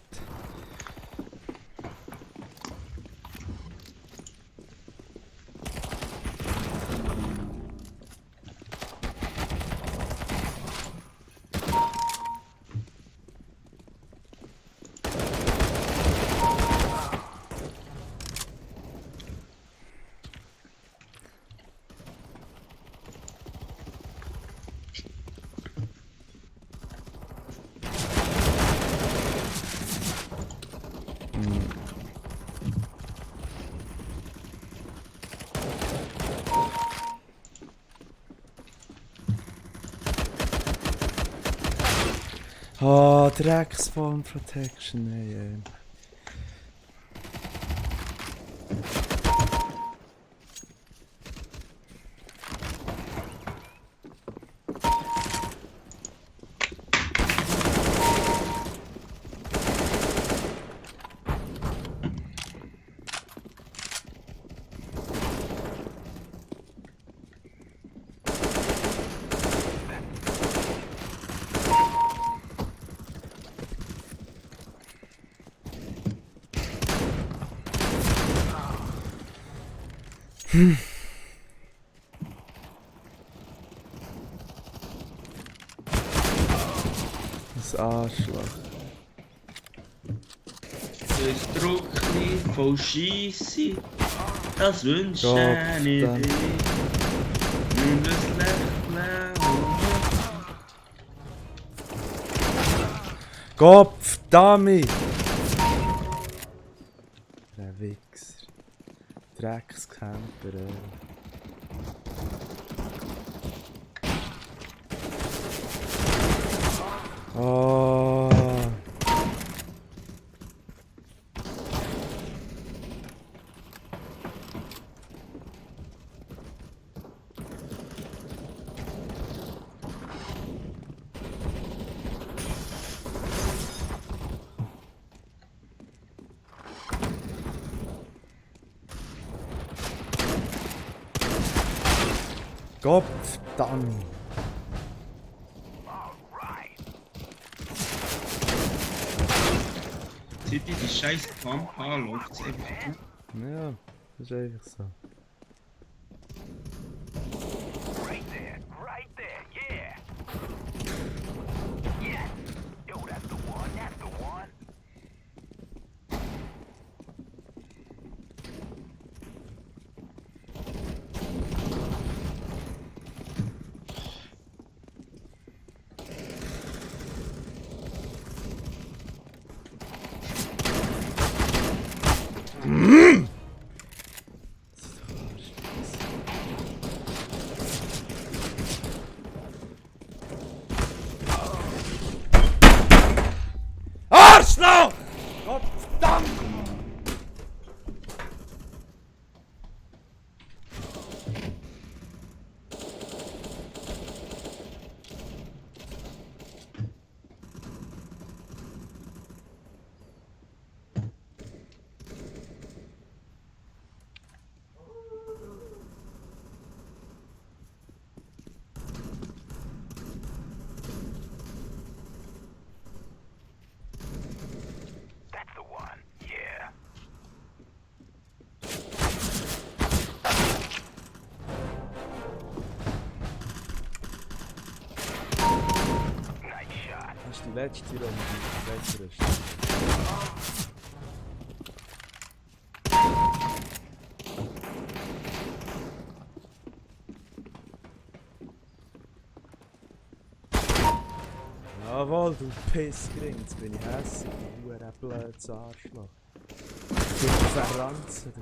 Oh, Dreckspawn Protection, ey. Das Arschloch. Das Druckli voll Scheisse, das wünsche Gott, ich dir. dann. Nimm das Lächeln. Gottverdammt! Der Wichser. Dreckscamper, ey. Oh. Gottverdammt! Seit ich die scheiß Pump habe, läuft es einfach gut. Ja, das ist einfach so. Right there, yeah. Yes. Yo, that's the one, that's the one. Arschloch! Gottverdammt! That's the one, yeah. Nice shot. Das ist die letzte Runde, die besser ist. Jawohl, du Pissgring, jetzt bin ich hässlich, du blödes Arschloch. Du verranzen, du.